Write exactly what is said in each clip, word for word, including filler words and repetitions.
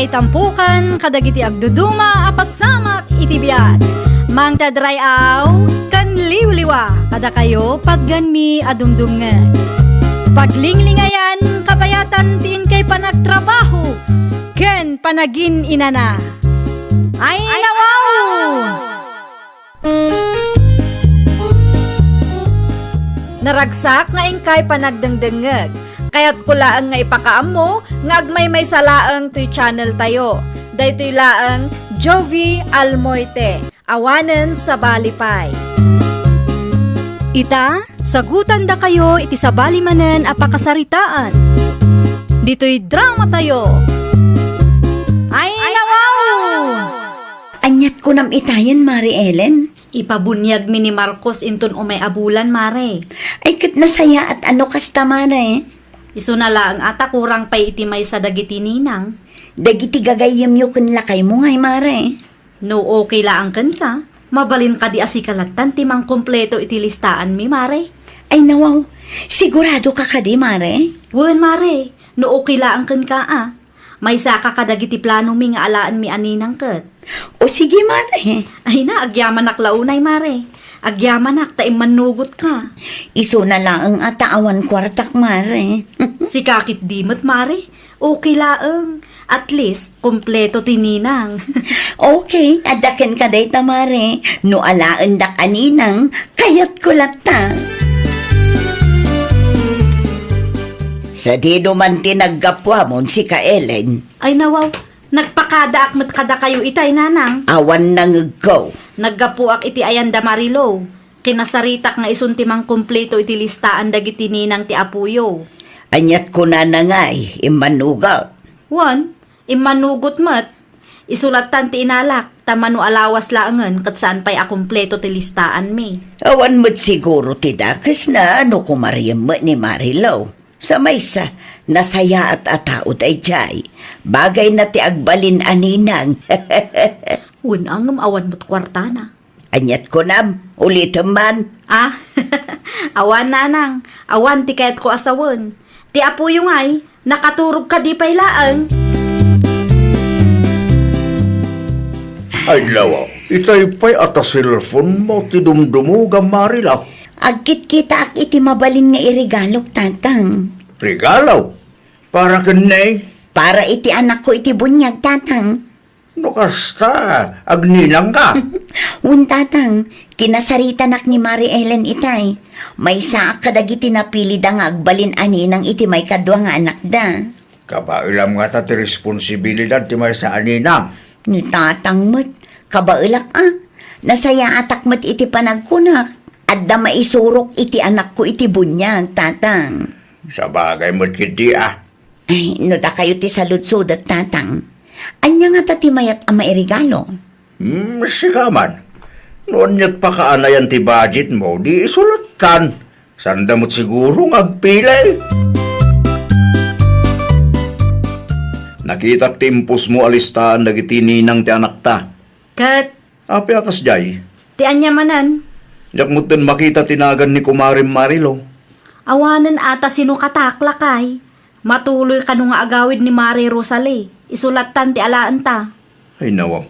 Itampukan kadagiti agduduma a pasamak iti biag. Mangted ray-aw ken liwliwa kadakayo patganmi a dumdumngeg. Paglinglingayan kabayatan ti inkay panagtrabaho ken panagin-inana. Ay, nawaw! Naragsak nga inkay panagdengdengngeg. Kayatko laeng nga ipakaammo nga agmaymaysa laeng toy channel tayo. Daytoy laeng Jovi Almoite, awanen sabali pay. Ita, sagutandakayo iti sabali manen a pakasaritaan. Ditoy drama tayo. Ay, nawaw! Aniat kunam itayen, Mari Ellen? Ipabuniagmi ni Marcos inton umay a bulan, Mare. Ay, ket nasayaat a no kasta, Mare. Isuna laeng a ta kurang pay iti maysa dagiti ninang. Dagiti gagayyemyo ken lakaymo ngay, Mare. No okay laeng kenka, mabalin kadi a sika lattan ti mangkumpleto iti listaanmi, Mare? Ay, nawaw. Sigurado ka kadi, Mare? Wen, Mare. No okay laeng kenka, a. Maysaka kadagiti planomi nga alaenmi a ninang ket. O sige, Mare. Ay na, agyamanak la unay, Mare. Agyamanak ta immannugotka. Isuna laeng a ta awan kuartak, Mare. Sika ketdi met, Mare. Okay laeng. At least, kompleto ti ninang. Okay, adda kenka dayta, Mare. No alaendak a ninang, kayatko latta. Sadino man ti naggapuamon, sika Ellen? Ay, nawaw, nagpakadaak met kadakayo itay, nanang. Awan nangegko. Naggapuak iti ayan da Marilou. Kinasaritak nga isun ti mangkumpleto iti listaan dagiti ninang ti apoyo. Aniat kunana ngay, immannugak? Wen, immanugot met. Isu lattan ti inalak, ta mano a lawas laengen ket saan pay a kumpleto ti listaanmi. Awan met siguro ti dakesna no kumariem met ni Marilou. Sa maysa, nasayaat a tao daydiay. Bagayna ti agbalin a ninang. Wen a ngem awan met kuartana. Aniat kunam, ulitem man. Ah, awan, nanang. Awan ti kayatko a sawen. Ti apoyo ngay, nakaturog kadi pay laeng. Ay, nawa, itay pay a ta cellphone mo ti dumdumogam, Marilou. Agkitkitaak iti mabalin nga iregalok, tatang. Regalo? Para ken ne? Para iti anakko iti buniag, tatang. No kasta, agninangka? Wen, tatang, kinasaritanak ni Mari Ellen itay. Maysaak kadagiti napilida nga agbalin a ninang iti maikadua nga anakda. Kabaelam ngata ti responsibilidad ti maysa a ninang. Ni tatang met, kabaelak a. Nasayaatak met iti panagkunak. Adda maisurok iti anakko iti buniag, tatang. Sabagay met ketdi a. Ay, no dakayo ti saludsodet, tatang. Ania ngata ti mayat a mairegalo? Hmm, sika man. No aniat pakaanayan ti budget mo, di isu lattan. Saanda met siguro nga agpili. Nakitak ti impos mo a listaan dagiti ninang ti anakta. Ket? Apay a kasdiay? Ti ania manen? Diak metten makita ti nagan ni kumarem Marilou. Awanen a ta sinokatak, lakay. Matuloy kano nga agawid ni Mari Rosalie. Isu lattan ti alaenta. Ay, nawaw.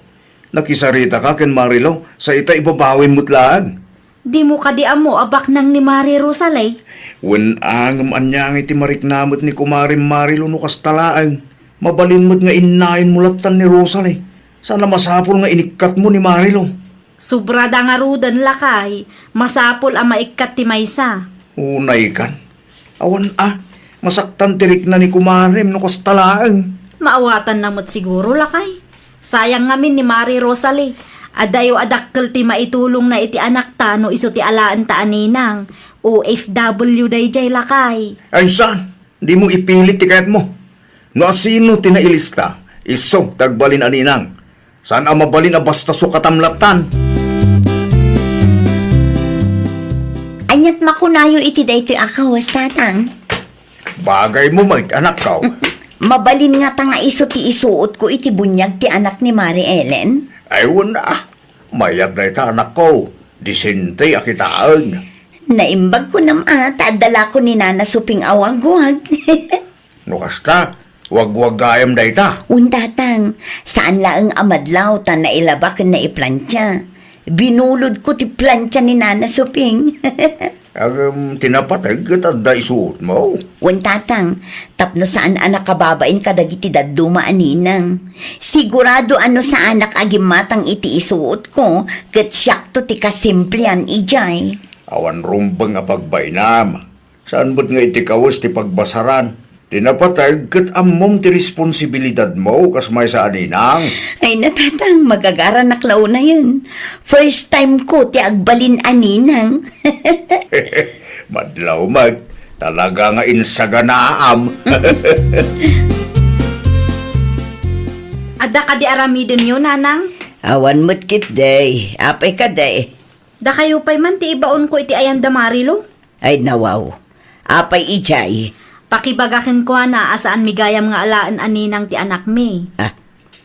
Nakisaritaka ken Marilou, sa ita ibabawim met laeng. Dimo kadi ammo a baknang ni Mari Rosalie? Wen a, ngem ania ngay ti marikna met ni kumarem Marilou no kasta laeng? Mabalin met nga innayenmo lattan ni Rosalie. Saan a masapul nga inikkatmo ni Marilou. Sobrada ngaruden, lakay. Masapul a maikkat ti maysa. Unaykan. Awan a, masaktan ti rikna ni kumarem no kasta laeng. Maawatanna met siguro, lakay. Sayang ngamin ni Mari Rosalie. Adayo a dakkel ti maitulongna iti anakta no isu ti alaenta a ninang. O F W daydiay, lakay. Ay, saan? Dimo ipilit ti kayatmo. No asino ti nailista, isu ti agbalin a ninang. Saan a mabalin a basta sukatam lattan. Aniat makunayo iti daytoy a kawes, tatang? Bagaymo met, anakko. Mabalin ngata nga isu ti isuotko iti buniag ti anak ni Mari Ellen? Ay, wen a. Mayat dayta, anakko. Disente a kitaen. Naimbag kunam a, ta adda la ko ni Nana Suping a wagwag. No kasta, Wagwag gayam dayta. Wen, Tatang, saan laeng a madlaw ta nailaba ken naiplantia. Binulodko ti plantia ni Nana Suping. Agem, ti napateg ket adda isuotmo? Wen, Tatang, tapno saan a nakababain kadagiti dadduma a ninang. Sigurado a no saanak a gimmatang iti isuotko, ket siakto ti kasimplian idiay. Awan rumbeng a pagbainam. Saan met nga iti kawes ti pagbasaran? Ti napateg ket ammom ti responsibilidadmo kas maysa a ninang. Ay na, Tatang, magagaranak la unayen. First time ko ti agbalin a ninang. Madlaw met, talaga nga insaganaam. Adda kadi aramidenyo, Nanang? Awan met ketdi. Apay kadi? Dakayo pay man ti ibaonko iti ayan da Marilo. Ay, nawaw. Apay idiay? Pakibaga kenkuana a saanmi gayam nga alaen a ninang ti anakmi. Ah,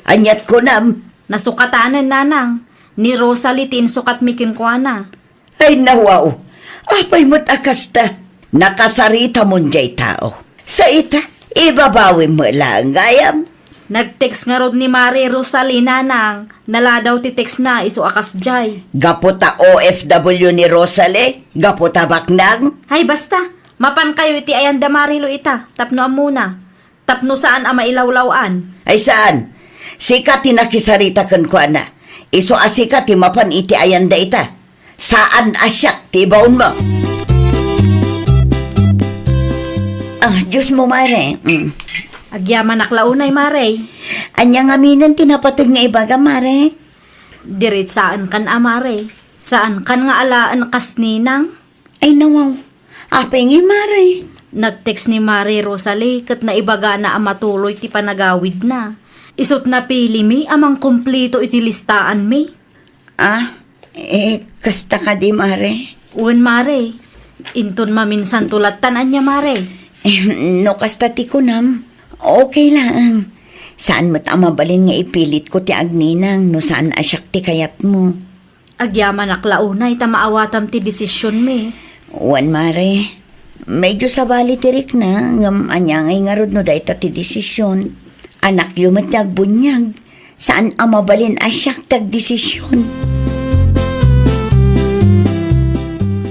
aniat kunam? Nasukatanen, Nanang. Ni Rosalie ti insukatmi kenkuana. Ay, nawaw. Apay met a kasta? Nakasaritamon diay tao. Sa ita, ibabawim met laeng gayam. Nag-text ngarud ni Mare Rosalie, Nanang. Naladaw ti textna isu a kasdiay. Gapu ta O F W ni Rosalie? Gapu ta baknang? Ay, basta. Mapankayo iti ayan da Marilo ita, tapno ammona. Tapno saan a mailawlaw-an. Ay, saan? Sika ti nakisarita kenkuana. Isu a sika ti mapan iti ayan da ita. Saan a siak ti ibaonmo. Ah, Diyos mo, Mare. Mm. Agyamanak la unay, Mare. Ania ngaminen ti napateg nga ibaga, Mare? Diritsaenkan a, Mare. Saankan nga alaen kas ninang? Ay, nawaw. Apay ngay, Mare? Nag-text ni Mare Rosalie ket naibagana a matuloy ti panagawidna. Isut' napilimi a mangkumplito iti listaanmi. Ah, eh, kasta kadi, Mare? Wen, Mare. Inton maminsanto lattan ania, Mare? Eh, no kasta ti kunam, okay laeng. Saan met a mabalin nga ipilitko ti agninang no saan a siak ti kayatmo. Agyamanak la unay ta maawatam ti desisionmi. Wen, Mare. Medyo sabali ti rikna, ngem ania ngay ngarud no dayta ti desision? Anakyo met ti agbuniag. Saan a mabalin a siak ti agdesision.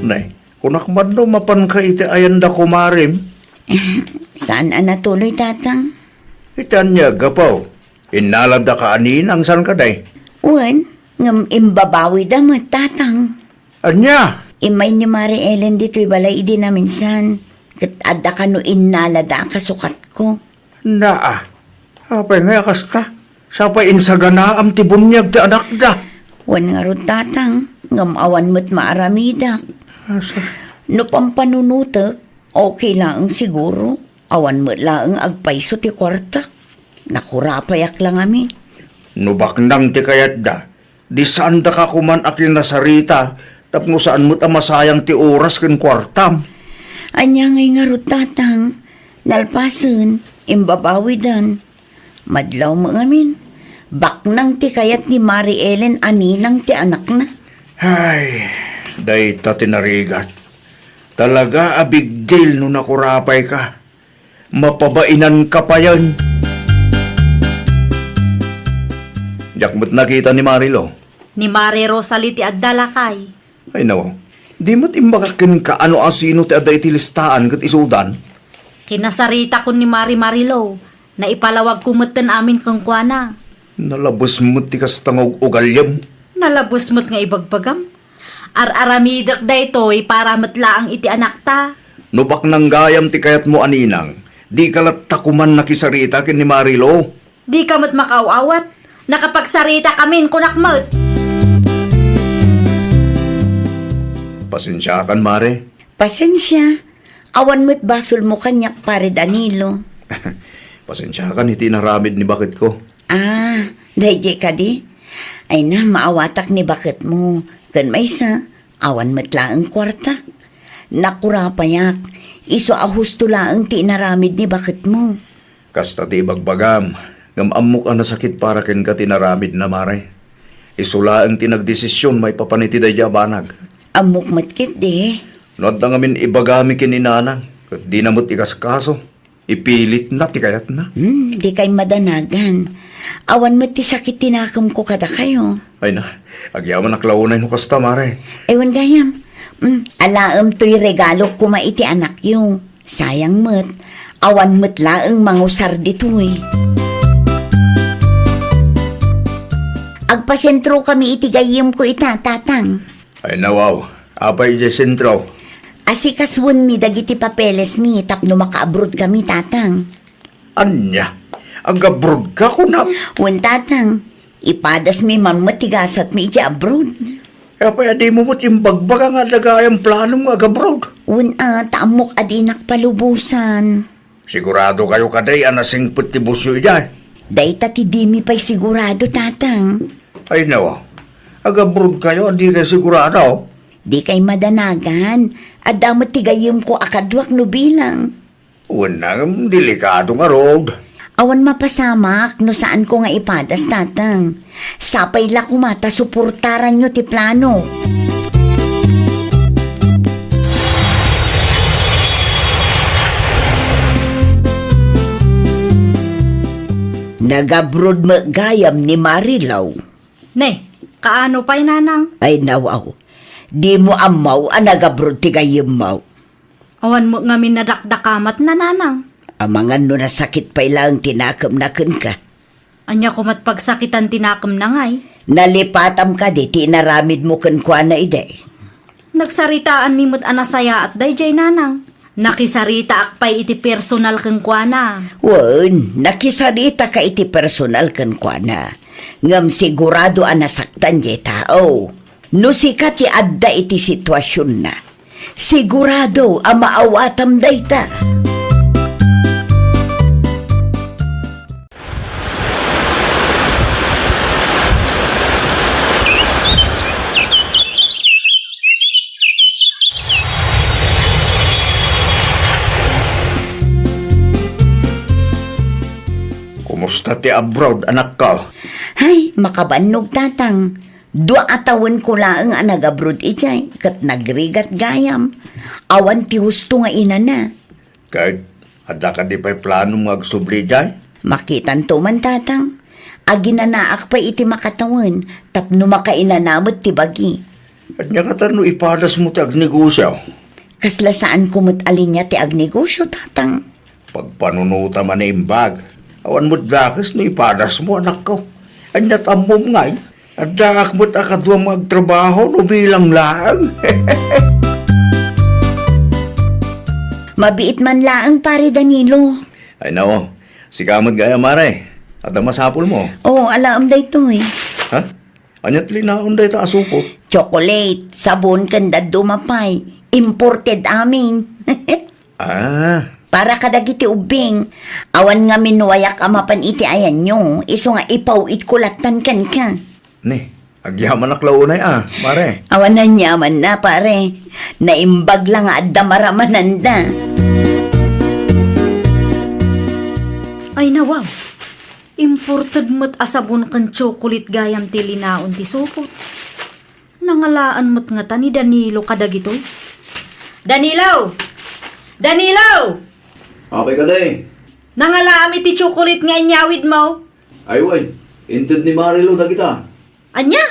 Nay, kunak man no mapanka iti ayan da kumarem? Saan a natuloy, Tatang? Iti ania, gapu? Innaladaka a ninang, saan kadi? Wen, ngem imbabawida met, Tatang. Ania? Immay ni Mare Ellen ditoy balay idi naminsan, ket adda kano innalada a kasukatko. Naa, apay ngay a kasta? Sapay insaganaam ti buniag ti anakda. Wen ngarud, Tatang, ngem awan met maaramidak. Asa? No pampanunotek, okay laeng siguro. Awan met laeng agpayso ti kuartak. Nakurapayak la ngamin. No baknang ti kayatda, di saandaka koman a kinasarita tapno saan met a masayang ti oras ken kuartam. Ania ngay ngarud, Tatang? Nalpasen, imbabawidan. Madlaw met ngamin. Baknang ti kayat ni Mari Ellen a ninang ti anakna. Ay, dayta ti narigat. Talaga a big deal no nakurapayka. Mapabainanka payen. Diak met nakita ni Mari Lo. Ni Mari Rosalie ti adda, lakay. Ay, nawaw. Di met imbagak kenka no asino ti adda iti listaan ket isudan? Kinasaritakon ni Mari Marilo. Naipalawagko metten amin kenkuana. Nalabes met ti kasta nga ug-ugaliem. Nalabes met nga ibagbagam. Ar-aramidek daytoy para met laeng iti anakta. No baknang gayam ti kayatmo a ninang, dika latta koman nakisarita ken ni Mari Lo. Dika met makaaw-awat. Nakapagsarita kamin, kunak met. Pasensiakan, Mare. Pasensia. Awan met basolmo kaniak, Pare Danilo. Pasensiakan iti inaramid ni baketko. Ah, daydiay kadi? Ay na, maawatak ni baketmo. Ken maysa, awan met laeng kuartak. Nakurapayak, isu a husto laeng ti inaramid ni baketmo. Kasta ti ibagbagam, ngem ammok a nasakit para kenka ti inaramidna, Mare. Isu laeng ti nagdesision maipapan iti daydiay a banag. Ammok met ketdi. No adda ngamin ibagami ken ni Nanang, ket dina met ikaskaso. Ipilitna ti kayatna. Hmm, dikay madanagan. Awan met ti sakit ti nakemko kadakayo. Ay na, agyamanak la unay no kasta, Mare. Ewan gayam. Hmm, alaem toy regalo koma iti anakyo. Sayang met, awan met laeng mangusar ditoy. Agpasentrokami iti gayyemko ita, Tatang. Ay na, wow. Apay idiay sentro? Asikasuenmi dagiti papelesmi tapno makaabroadkami, Tatang. Ania? Agabroadka, kunam? Wen, Tatang. Ipadasmi man met ti gasatmi idiay abroad. Apay a dimo met imbagbaga nga adda gayam planom nga agabroad? Wen a, ta ammok a dinak palubosan. Sigurado kayo kadi a nasingpet ti busyo idiay? Dayta ti dimi pay sigurado, Tatang. Ay, nawa. Agabroad kayo, a di kayo sigurado? Di kay madanagan. Adda met ti gayyemko a kaduak no bilang. Wen, ngem delikado ngarud. Awan mapasamak no saanko nga ipadas, Tatang. Sapay la koma ta suportaranyo ti plano. Nagabroad met gayam ni Marilou. Ne, kaano pay, Nanang? Ay, nawaw. Dimo ammo a nagabroad ti gayyemmo. Awan met ngamin nadakdakamatna, Nanang. Amangan no nasakit pay laeng ti nakemna kenka. Ania komat pagsakitan ti nakemna ngay? Nalipatam kadi ti inaramidmo kenkuana idi? Nagsaritaanmi met a nasayaat daydiay, Nanang. Nakisaritaak pay iti personal kenkuana. Wen, nakisaritaka iti personal kenkuana. Ngem sigurado a nasaktan diay tao. No sika ti adda iti situasionna, sigurado a maawatam dayta. Kumusta ti abroad, anakko? Ay, makabannog, Tatang. Dua a tawenko laeng a nagabroad idiay, ket nagrigat gayam. Awan ti husto nga inana. Ket adda kadi pay planom nga agsubli idiay? Makitanto man, Tatang. Aginanaak pay iti makatawen tapno makainana met ti bagi. Ania kadi no ipadasmo ti agnegosio? Kasla saanko met a linia ti agnegosio, Tatang. Pagpanunotam a naimbag. Awan met dakes no ipadasmo, anakko. Ania ti ammom ngay? Addaak met a kaduam nga agtrabaho no bilang laeng. Mabiit man laeng, Pare Danilo. Ay, nao. Sika met gayam, Mare. Adda masapulmo? Oo, alaem daytoy. Ha? Ania ti linaon dayta a supot? Chocolate, sabon, ken dadduma pay. Imported amin. Ah. Para kadagiti ubbing, awan ngamin no ayak a mapan iti ayanyo, isu nga ipaw-itko lattan kenka. Ne, agyamanak la unay a, Mare. Awan aniamanna, Pare. Naimbag la nga adda maramananda. Ay, nawaw. Imported met a sabon ken chocolate gayam ti linaon ti supot. Nangalaan met ngata ni Danilo kadagitoy. Danilo! Danilo! Apay kadi? Nangalaam iti chocolate nga inyawidmo. Ay, wen, inted ni Marilou dagita. Ania?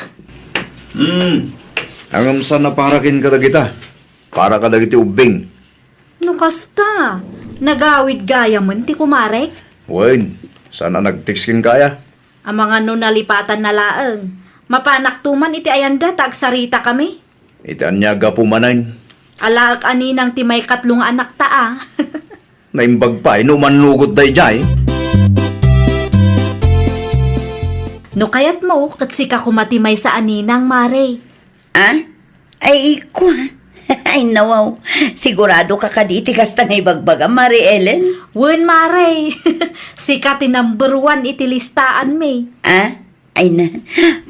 Hmm. Ngem saan a para ken kadagita. Para kadagiti ubbing. No kasta, nagawid gayamen ti kumarek? Wen, saan a nag-text kenka aya? Amangan no nalipatanna laeng. Mapanakto man iti ayanda ta agsaritakami. Iti ania gapu manen? Alaek a ninang ti maikatlo nga anakta a. Naimbag pay no umannugot daydiay. No kayatmo, ket sika koma ti maysa a ninang, Mare. Ah? Ay, kua. Ay, nawaw. Sigurado ka kadi iti kasta nga ibagbagam, Mare Ellen? Wen, Mare. Sika ti number one iti listaanmi. Ah? Ay na,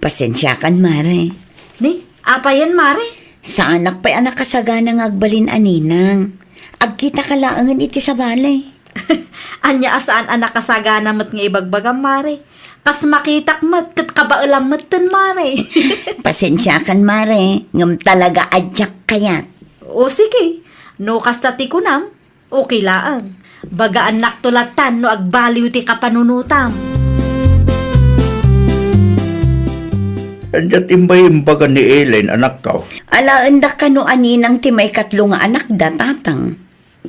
pasensiakan, Mare. Ni, apayen, Mare? Saanak pay a nakasagana nga agbalin a ninang. Agkitaka laengen iti sabali. Ania a saan a nakasagana met nga ibagbagam, Mare? Kas makitak met ket kabaelam metten, Mare. Pasensiakan, Mare, ngem talaga a diak kayat. O sige, no kasta ti kunam, Okay laeng. Bagaannakto lattan no agbaliw ti kapanunotam. Diak imbay imbaga ni Ellen, anakko. Alaendak kano a ninang ti maikatlo nga anakda, Tatang.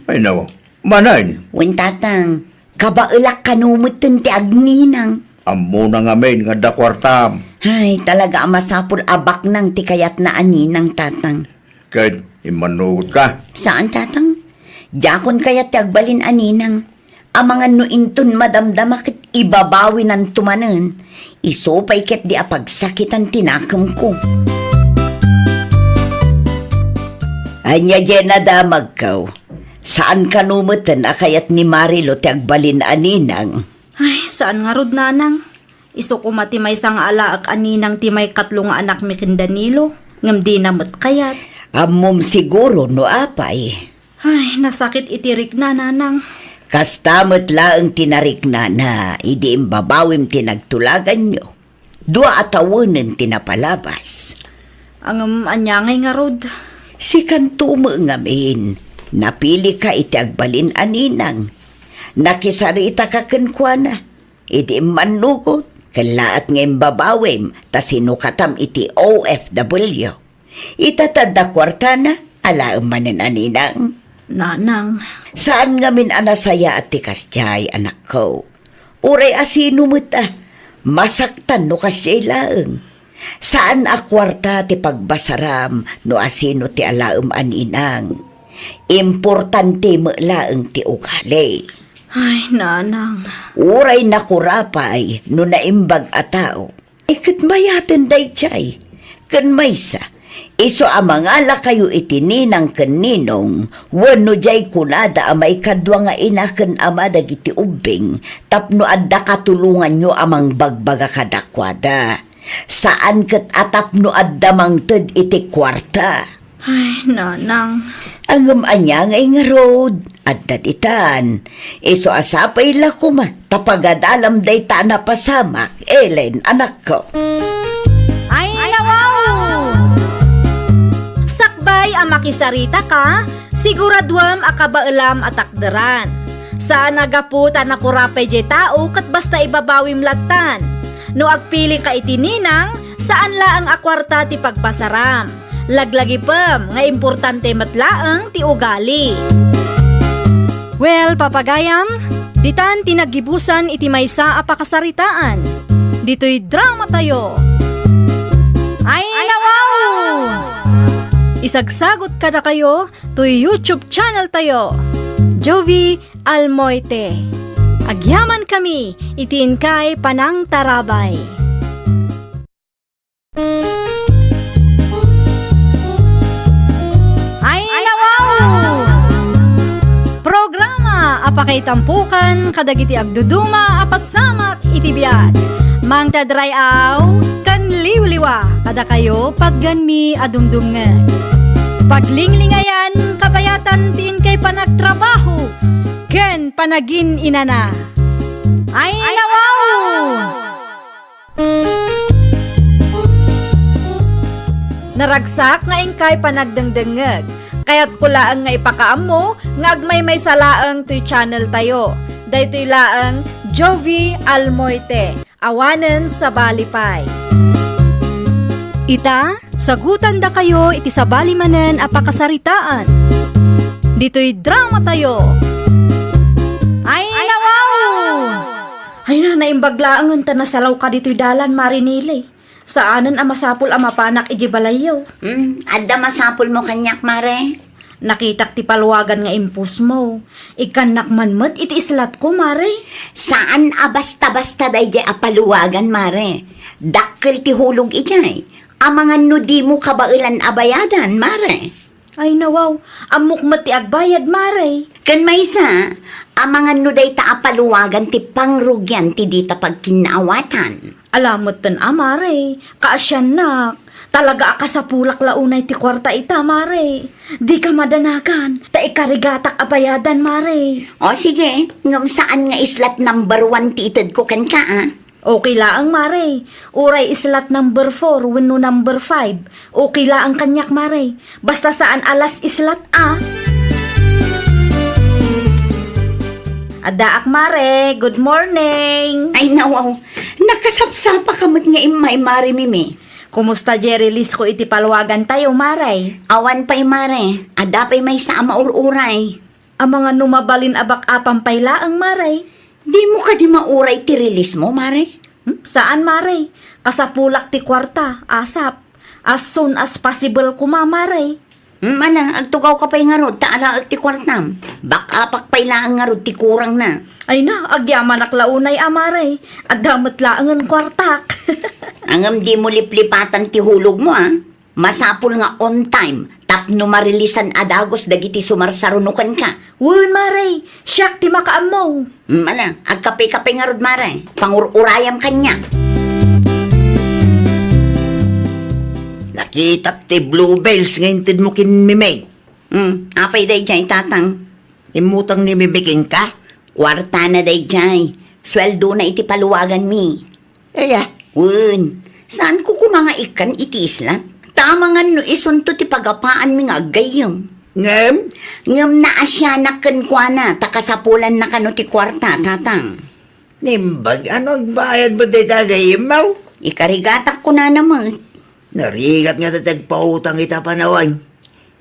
Ay, no. Manen? Wen, Tatang. Kabaelak kano metten ti agninang. Ammona ngamin nga adda kuartam. Ay, talaga a masapul a baknang ti kayatna a ninang, Tatang. Ket immannugotka? Saan, Tatang. Diakon kayat ti agbalin a ninang. Amangan no inton madamdama ket ibabawinanto manen. Isu pay ketdi a pagsakitan ti nakemko. Ania diay nadamagko? Saan kano metten a kayat ni Marilou ti agbalin a ninang? Ay, saan ngarud, Nanang. Isu koma ti maysa nga alaek a ninang ti maikatlo nga anakmi ken Danilo, ngem dina met kayat. Ammom siguro no apay. Ay, nasakit iti rikna, Nanang. Kasta met laeng ti nariknana idi imbabawim ti nagtulaganyo. Dua a tawenen ti napalabas. Ngem ania ngay ngarud? Sikanto met ngamin, napilika iti agbalin a ninang. Nakisaritaka kenkuana. Idi immannugot, kellaat nga imbabawim ta sinukatam iti O F W. Ita ta adda kuartana, alaem manen a ninang. Nanang. Saan ngamin a nasayaat ti kasdiay, anakko. Uray asino met a, masaktan no kasdiay laeng. Saan a kuarta ti pagbasaram no asino ti alaem a ninang. Importante met laeng ti ugali. Ay, Nanang. Uray nakurapay no naimbag a tao. Iket mayaten daydiay. Ken maysa, isu a mangalakayo iti ninang ken ninong, wenno diay kunada a maikadua nga ina ken ama dagiti ubbing, tapno adda katulonganyo a mangbagbaga kadakuada. Saan ket a tapno adda mangted iti kuarta. Ay, Nanang. Ngem ania ngay ngarud? Adda ditan. Isu a sapay la koma ta pagadalam dayta a napasamak, Ellen, anakko. Ay, nawaw! Sakbay a makisaritaka, siguraduem a kabaelam a takderan. Saan a gapu ta nakurapay diay tao ket basta ibabawim lattan. No agpilika iti ninang, saan laeng a kuarta ti pagbasaram. Laglagipem nga importante met laeng ti ugali. Well, papagayam, ditan ti naggibusan iti maysa a pakasaritaan. Ditoy dramatayo. Ay, nawaw! Isagsagot kadakayo toy YouTube channel tayo, Jovie Almoite. Agyamankami iti inkay panangtarabay. Ay, nawaw! Programa a pakaitampokan kadagiti agduduma a pasamak iti biag. Mangted ray-aw ken liwliwa kadakayo patgenmi a dumdumngeg. Paglinglingayan, kabayatan ti inkay panagtrabaho ken panagin-inana. Ay, nawaw! Naragsak nga inkay panagdengdengngeg. Kayatko laeng nga ipakaammo nga agmaymaysa laeng toy channel tayo. Daytoy laeng Jovie Almoite, awanen sabali pay. Ita, sagutandakayo iti sabali manen a pakasaritaan. Ditoy dramatayo. Ay, nawaw! Ay na, naimbag laengen ta nasalawka ditoy dalan, Mare Nele. Saanen a masapul a mapanak idiay balayyo. Hmm, adda masapulmo kaniak, Mare? Nakitak ti paluagan nga impostmo. Ikkannak man met iti islatko, Mare. Saan a basta-basta daydiay a paluagan, Mare. Dakkel ti hulog idiay. Amangan no dimo kabaelan a bayadan, Mare. Ay, nawaw, ammok met ti agbayad, Mare. Ken maysa, amangan no dayta a paluagan ti pangrugian ti dita pagkinnaawatan. Ala metten a, Mare, kaasiannak, talaga a kasapulak la unay ti kuarta ita, Mare. Dika madanagan, ta ikarigatak a bayadan, Mare. O sige, ngem saan nga islat number one ti itedko kenka, a? Okay laeng, Mare. Uray islat number four wenno number five. Okay laeng kaniak, Mare. Basta saan a last islat, a. Addaak, Mare. Good morning. Ay, nawaw. Nakasapsapaka met nga immay, Mare Mimi. Kumusta diay release ko iti paluagantayo, Mare? Awan pay, Mare. Adda pay maysa a maur-uray. Amangan no mabalin a bak-apam pay laeng, Mare. Dimo kadi mauray ti release mo, Mare? Hmm? Saan, Mare. Kasapulak ti kuarta, asap. As soon as possible koma, Mare. Hmm, ala, agtugawka pay ngarud, ta alaek ti kuartam. Bak-apak pay laeng ngarud ti kurangna. Ay na, agyamanak la unay a, Mare. Adda met laengen kuartak. Ngem dimo liplipatan ti hulogmo, a. Masapul nga on time tapno marilisan a dagus dagiti sumarsaruno kenka. Wen, Mare, siak ti makaammo. Mm, ala, agkape-kape ngarud, Mare. Pangur-urayam kaniak. Nakitak ti bluebells nga intedmo ken Mimi. Mm, apay daydiay, Tatang? Immutang ni Mimi kenka? Kuartana daydiay. Sueldona iti paluaganmi. Aya, wen, saanko koma nga ikkan iti isla? Ta amangan no isunto ti pagapaanmi nga aggayyem. Ngem? Ngem naasianak kenkuana, ta kasapulanna kano ti kuarta, Tatang. Naimbag, ano agbayad mo dayta gayyemmo? Ikarigatak kunana met. Narigat nga ti agpautang ita panawen.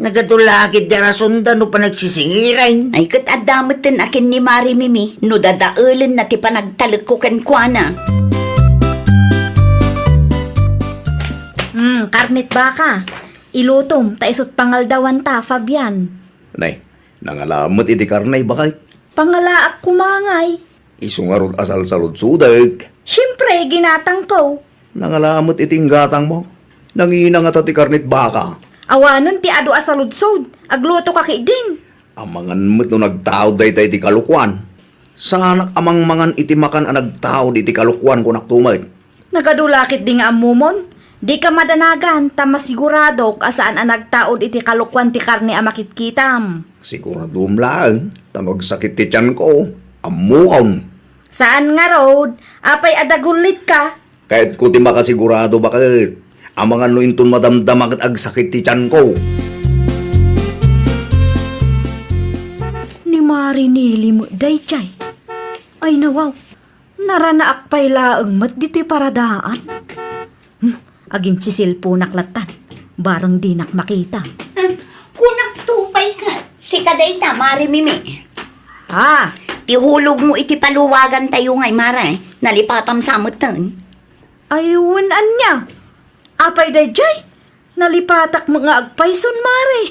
Nagadu la ketdi a rason ta no panagsisingiran. Ay, ket adda metten a ken ni Mari Mimi no dadaelenna ti panagtalekko kenkuana. Hmm, karnet baka. Ilutom, ta isut pangaldawanta, Fabian. Nay, nangala met iti karne, baket. Pangalaak koma ngay. Isu ngarud a salsaludsodek. Siempre, ginatangko. Nangala met iti inggatangmo. Nangina ngata ti karnet baka. Awanen ti adu a saludsod. Aglutoka ketdin. Amangan met no nagtaud dayta iti kalokuan. Saanak a mangmangan iti makan a nagtaud iti kalokuan, kunak to met. Nagadu la ketdi nga ammomon. Dika madanagan, ta masiguradok a saan a nagtaud iti kalokuan ti karne a makitkitam. Siguradom laeng, ta no agsakit ti tianko, ammokon. Saan ngarud, apay a dagullitka? Kayatko ti makasigurado, baket. Amangan no inton madamdama ket agsakit ti tianko. Ni Mari Nili met daydiay. Ay, nawaw. Naranaak pay laeng met ditoy paradaan. Hmm, aginsisilponak lattan. Bareng dinak makita. Hmm, kunak to pay ket. Sika dayta, Mari Mimi. Ah. Ti hulogmo iti paluagantayo ngay, Mare. Nalipatam sa metten. Ay, wen ania? Apay daydiay? Nalipatak met nga agpayson, Mare.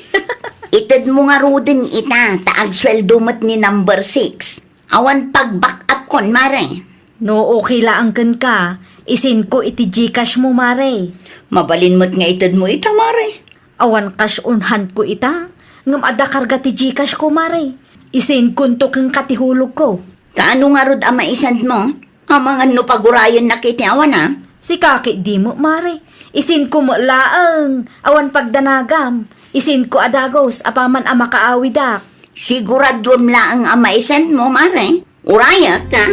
Itedmo ngaruden ita, ta agsueldo met ni number six. Awan pag-back up kon, Mare. No okay laeng kenka, isendko iti GCash mo, Mare. Mabalin met nga itedmo ita, Mare. Awan cash on hand ko ita, ngem adda karga ti GCash ko, Mare. Isendkonto kenka ti hulogko. Kaano ngarud a maisend mo? Amangan no pagurayennak iti awan, a? Sika ketdi met, Mare. Isendko met laeng. Awan pagdanagam. Isendko a dagus apaman a makaawidak. Siguraduem laeng a maisend mo, Mare. Urayek, a?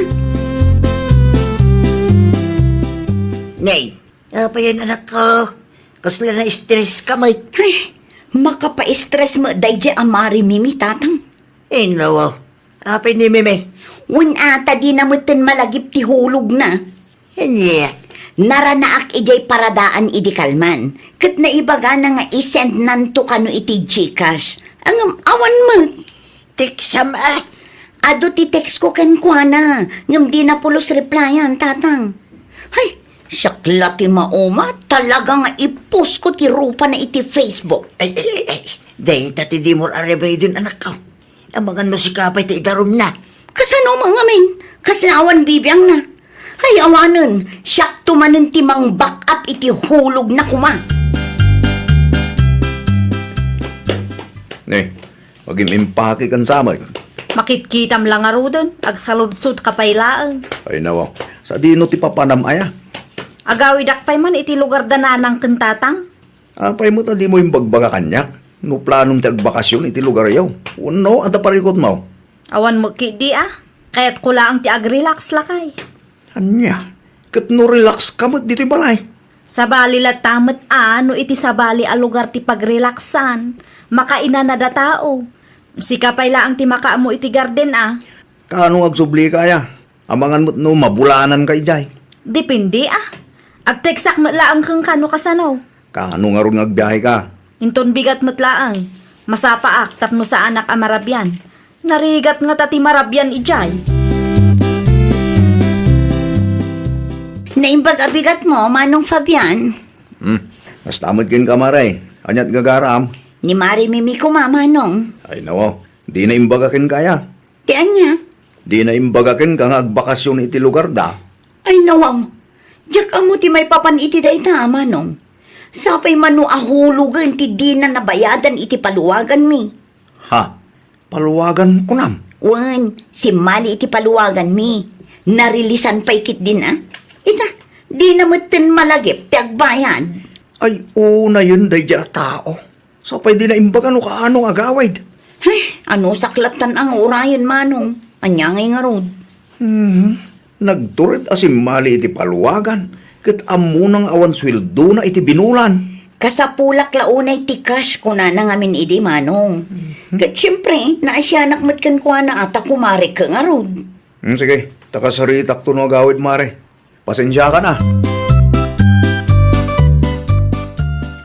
Nay, apayen, anakko? Kasla na-stress ka met. Ay, makapa-stress met daydiay a Mari Mimi, Tatang. Ay, nawaw. Apay ni Mimi? Wen a, ta dina metten malagip ti hulogna. Ania? Naranaak idiay paradaan idi kalman, ket naibagana nga isendnanto kano iti GCash. Ngem awan met. Teksam a. Adu ti text ko kenkuana, ngem dina pulos replyan, Tatang. Hay, siak la ti mauma, talaga nga i-post ko ti rupana iti Facebook. Ay, ay, ay, ay. Dayta ti dimo a remedyon, anakko. Amangan no sika pay ti idarumna. Kasano man ngamin? Kasla awan bibiangna. Ay, awanen, siakto manen ti mang-back up iti hulogna koma. Ne, magim-impake kan samet. Makitkitam la ngaruden, agsaludsodka pay laeng. Ay, nawaw. Sadino ti papanam aya? Agawidak pay man iti lugar da nanang ken tatang. Apay met a dimo imbagbaga kaniak no planom ti agbakasyon iti lugaryo wenno adda parikutmo? Awan met ketdi a. Kayatko laeng ti agrelax, lakay. Ania? Ket no relax ka met ditoy balay? Sabali latta met a no iti sabali a lugar ti pagrelaxan, makainanada tao. Sika pay laeng ti makaammo iti garden a. Kaano nga agsublika aya? Amangan met no mabulananka idiay. Depende, a. Agteksak met laeng kenka no kasano. Kaano ngarud nga agbiaheka? Inton bigat met laeng, masapaak tapno saanak a marabian. Narigat ngata ti marabian idiay. Naimbag a bigatmo, Manong Fabian. Hmm, kasta met kenka, Mare. Ania't gagaram? Ni Mare Mimi koma, Manong. Ay, nawaw. Di naimbag a kenka aya. Ti ania? Di naimbag a kenka nga agbakasyon iti lugarda. Ay, nawaw. Diak ammo ti maipapan iti dayta, Manong. Sapay mano a hulogen ti dina nabayadan iti paluwaganmi. Ha? Paluwagan kunam? Wen, simmali iti paluwaganmi. Narilisan pay ketdin a. Ita, dina metten malagip ti agbayad. Ay, unayen daydiay a tao. Sapay di naimbag no kaano nga agawid. Ay, anusak lattan a nga urayen, Manong. Ania ngay ngarud? Hmm. Nagtured a simmali iti paluwagan, ket ammona nga awan sueldona iti binulan. Kasapulak la unay ti cash, kunana ngamin idi, Manong. Mhm. Ket siempre, naasianak met kenkuana a ta kumarek ngarud. Hmm, sige, ta kasaritakto no agawid, Mare. Pasensiakan a.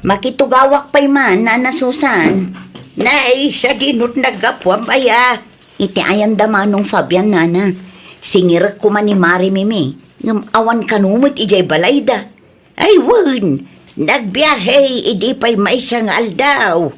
Makitugawak pay man, Nana Susan. Nay, sadinot naggapuam aya. Iti ayanda Manong Fabian, Nana. Singirek koma ni Mare Mimi, ngem awan kano met idiay balayda. Ay wen, nagbiahe idi pay maysa nga aldaw.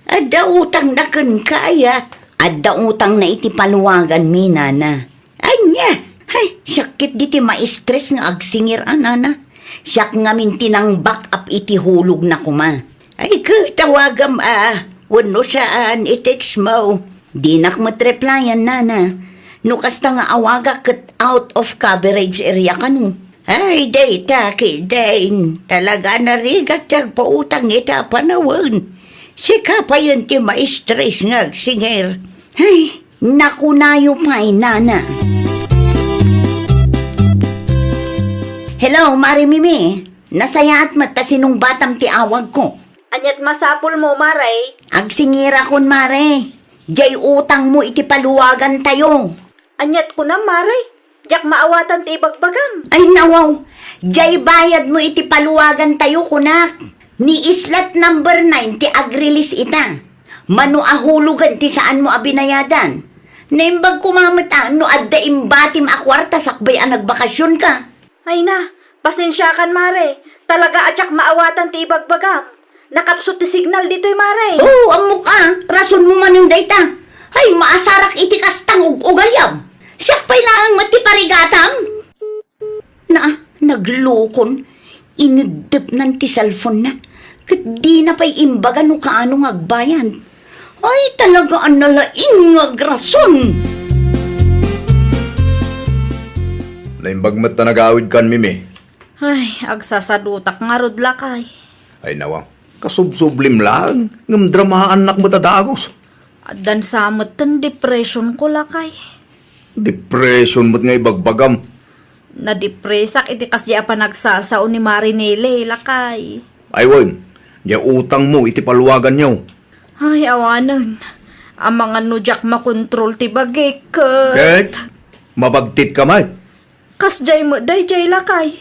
Adda utangna kenka aya. Adda utangna iti paluwaganmi, Nana. Ania? Ay, sakit diti maistres nga agsingir a, Nana. Siak ngamin ti nang-back up iti hulogna koma. Ay, ket tawagam a, wenno saan, i-text mo. Dinak met replyan, Nana. No kasta nga awagak ket out of coverage area kano. Ay, dayta ketdin. Talaga narigat ti agpautang ita a panawen. Sika payen ti maistres nga agsingir. Ay, nakunayo pay, Nana. Hello, Mare Mimi. Nasayaat met ta sinungbatam ti awagko. Ania't masapulmo, Mare? Agsingirakon, Mare. Diay utangmo iti paluwagantayo. Ania't kunam, Mare? Diak maawatan ti ibagbagam. Ay, nawaw. Diay bayadmo iti paluwagantayo, kunak. Ni slot number nine ti ag-release ita. Mano a hulogen ti saanmo a binayadan. Naimbag koma met a no adda imbatim a kuarta sakbay a nagbakasionka. Ay na, pasensiakan, Mare. Talaga a diak maawatan ti ibagbagam. Nakapsut ti signal ditoy, Mare. Oo, ammok a. Rasonmo manen dayta. Ay, maasarak iti kastang ug-ugaliam. Siak pay laeng met ti parigatam. Na, naglukon. Ineddepnan ti cellphone-na. Ket dina pay imbaga no kaano nga agbayad. Ay, talaga a nalaing nga agrason! Naimbag met ta nagawidkan, Mimi. Ay, agsasadutak ngarud, lakay. Ay, nawa. Kasubsublim laeng, ngem dramaannak met a dagus. Addan sa metten depression ko, lakay. Depression met nga ibagbagam. Nadepresak iti kasdi a panagsasao ni Mare Nele, lakay. Ay wen, diay utangmo iti paluwaganyo. Ay, awanen. Amangan no diak makontrol ti bagik, ket... Ket? Mabagtitka met. Kasdiay met daydiay, lakay.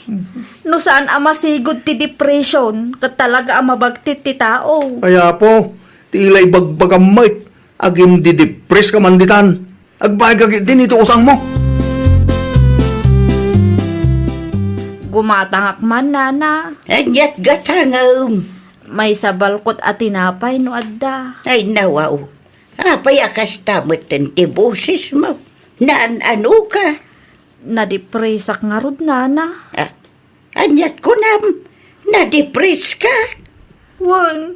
No saan a masigud ti depression, ket talaga a mabagtit ti tao. Ay, Apo, ti ila ibagbagam met, agimdidepreska man ditan. Agbayadka ketdin iti utangmo. Gumatangak man, Nana. Ania't gatangem? Maysa balkot a tinapay no adda. Ay, nawaw. Apay a kasta metten ti bosesmo? Naan-anoka? Nadepresak ngarud, Nana. Ah, ania't kunam? Nadepreska? Wen,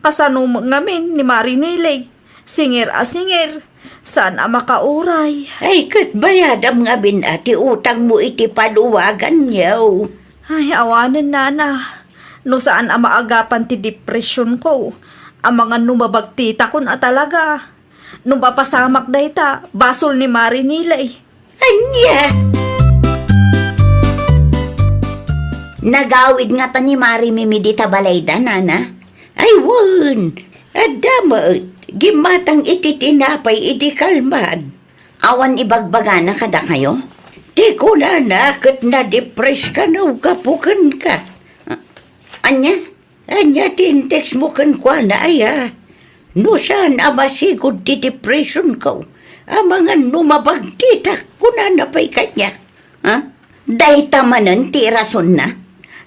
kasano met ngamin ni Mare Nele? Singir a singir, saan a makauray. Ay, ket bayadam ngamin a ti utangmo iti paluwaganyo. Ay, awanen, Nana. No saan a maagapan ti depression ko, amangan no mabagtitakon a talaga. No mapasamak dayta, basol ni Mare Nele. Ania? Nagawid ngata ni Mare Mimi dita balayda, Nana? Ay, wen. Adda met. Gimmatang iti tinapay idi kalman. Awan ibagbagana kadakayo? Ti kunana ket nadepress kano gapu kenka. Ania? Ania ti intext mo kenkuana, aya? No saan a masigud ti depression ko, amangan no mabagtitak, kunana pay kaniak. Ha? Dayta manen ti rasonna?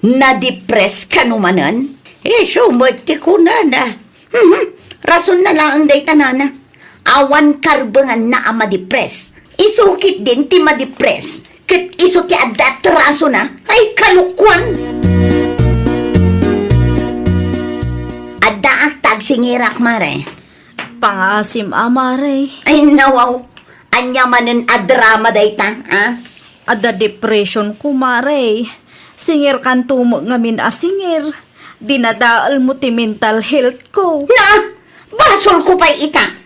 Nadepress kano manen? Isu met ti kunana. Mhm. Rasonna laeng dayta, nana. Awan karbenganna a madepress. Isu ketdin ti madepress. Ket isu ti adda atrasona. Ay, kalokuan! Addaak ta agsingirak, mare. Pangaasim a, mare. Ay, nawaw. Ania manen a drama dayta, a? Adda depression ko, mare. Singirkanto met ngamin a singir. Dinadaelmo ti mental health ko. Na! Basolko pay ita!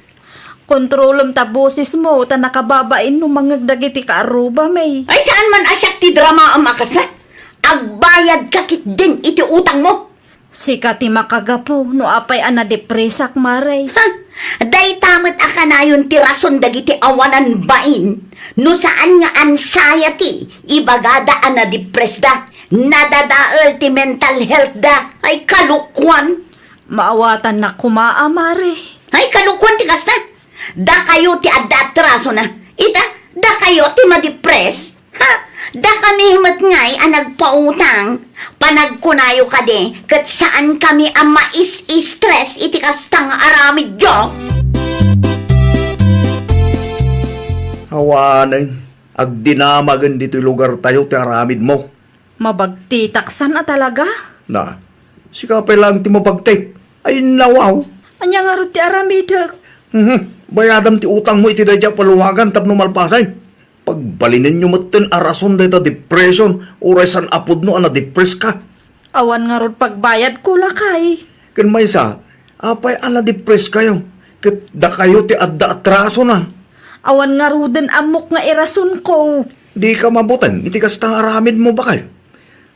Kontrolem ta bosesmo ta nakababain no mangngeg dagiti kaarrubami. Ay, saan man a siak ti dramaem a kasla? Agbayadka ketdin iti utangmo. Sika ti makagapu no apay a nadepresak, mare. Ha? Dayta met a kanayon ti rason dagiti awanan bain no saan nga anxiety, ibagada a nadepressda, nadadael ti mental healthda. Ay, kalokuan! Maawatannak koma a, mare. Ay, kalokuan ti kasta! Dakayo ti adda atrasona. Ita, dakayo ti madepress. Ha? Dakami met ngay a nagpautang. Panagkunayo kadi, ket saankami a mais-stress iti kasta nga aramidyo. Awanen, agdinamagen ditoy lugartayo ti aramidmo. Mabagtitak san a talaga? Na, sika pay laeng ti mabagtik. Ay, nawaw. Ania ngarud ti aramidek? Mhm. Bayadam ti utangmo iti daydiay a paluagan tapno malpasen. Pagbalinenyo metten a rason dayta depression, uray saan a pudno a nadepress ka. Awan ngarud pagbayadko, lakay. Ken maysa, apay a nadepress kayo? Ket dakayo ti adda atrasona. Awan ngaruden ammok nga irasonko. Dika mabuteng iti kasta nga aramidmo, baket.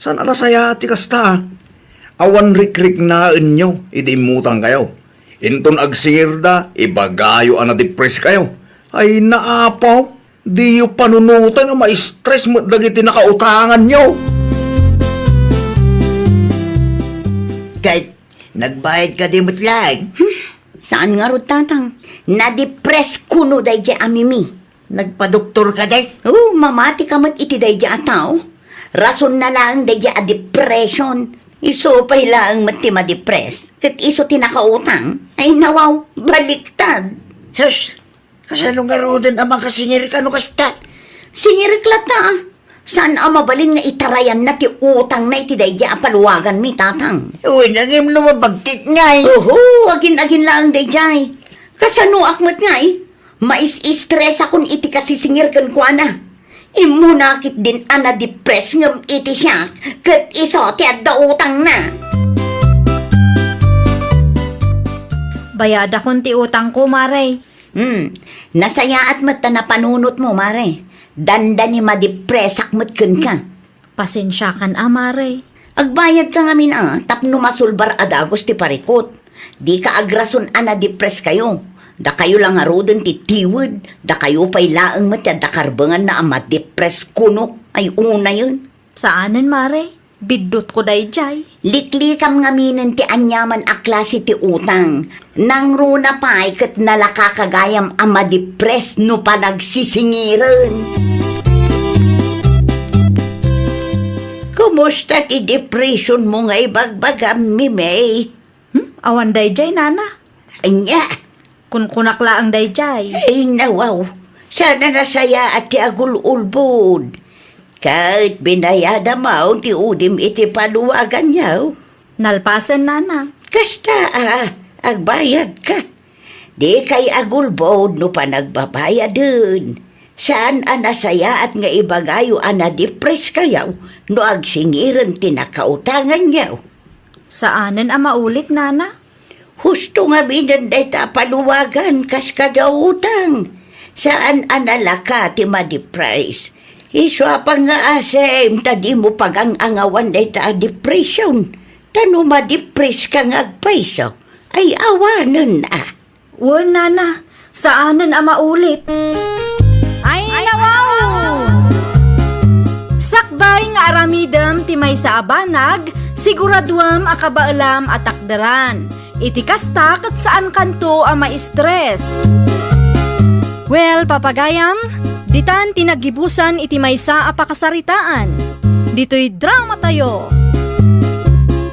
Saan a nasayaat ti kasta, a? Awan rikriknaenyo idi immutangkayo. Inton agsingirda, ibagayo a nadepress kayo. Ay, naapaw, diyo panunoten a ma-stress met dagiti nakautanganyo. Ket, nagbayad kadi met laeng? Hmm, saan ngarud, Tatang? Nadepress kuno daydiay a Mimi. Nagpadoktor kadi? Oo, mamati ka met iti daydiay a tao. Rasonna laeng daydiay a depression. Isu pay laeng met ti madepress. Ket isu ti nakautang. Ay, nawaw, baliktad. Sus, kasano ngaruden a makasingir kano kasta? Singirek latta. Saan a mabalin nga itarayanna ti utangna iti daydiay a paluaganmi, Tatang? Uy, nangem no mabagtik ngay. Oho, agin-agin laeng daydiay. Kasanoak met ngay? Mais-stressakon iti kasisingir kenkuana. Immuna ketdin a nadepress ngem iti siak, ket isu ti adda utangna. Bayadakon ti utangko, mare. Hmm, nasayaat met ta napanunotmo, mare. Dandani madepressak met kenka. Pasensiakan a, mare. Agbayadka ngamin a tapno masulbar a dagus ti parikut. Dika agrason a nadepress kayo. Dakayo la ngaruden ti tiwed, dakayo pay laeng met ti adda karbenganna a madepress kuno. Ay, unayen. Saanen, mare. Biddutko daydiay. Liklikam ngaminen ti aniaman a klase ti utang. Nangruna pay ket nalaka ka gayam a madepress no panagsisingiren. Kumusta ti depression mo nga ibagbagam, Mimey? Hmm? Awan daydiay, nana. Ania? Kunkunak laeng daydiay. Ay, nawaw. Saan a nasayaat ti agul-ulbod. Ket binayadam ti udim iti paluaganyo. Nalpasen, nana. Kasta a, agbayadka. Dikay agulbod no panagbabayaden. Saan a nasayaat nga ibagayo a nadepress kayo no agsingiren ti nakautanganyo. Saanen a maulit, nana. Husto ngaminen dayta a paluagan kas kada utang. Saan a nalaka ti madepress. Isu a pangngaasim ta dimo pagang-angawan dayta a depression. Ta no madepress ka nga agpayso, ay awanen a. Wen, nana, saanen a maulit. Pay nga aramidem ti maysa a banag, siguraduem a kabaelam a takderan. Iti kasta ket saankanto a ma-stress. Well, papagayam, ditan ti naggibusan iti maysa a pakasaritaan. Ditoy dramatayo.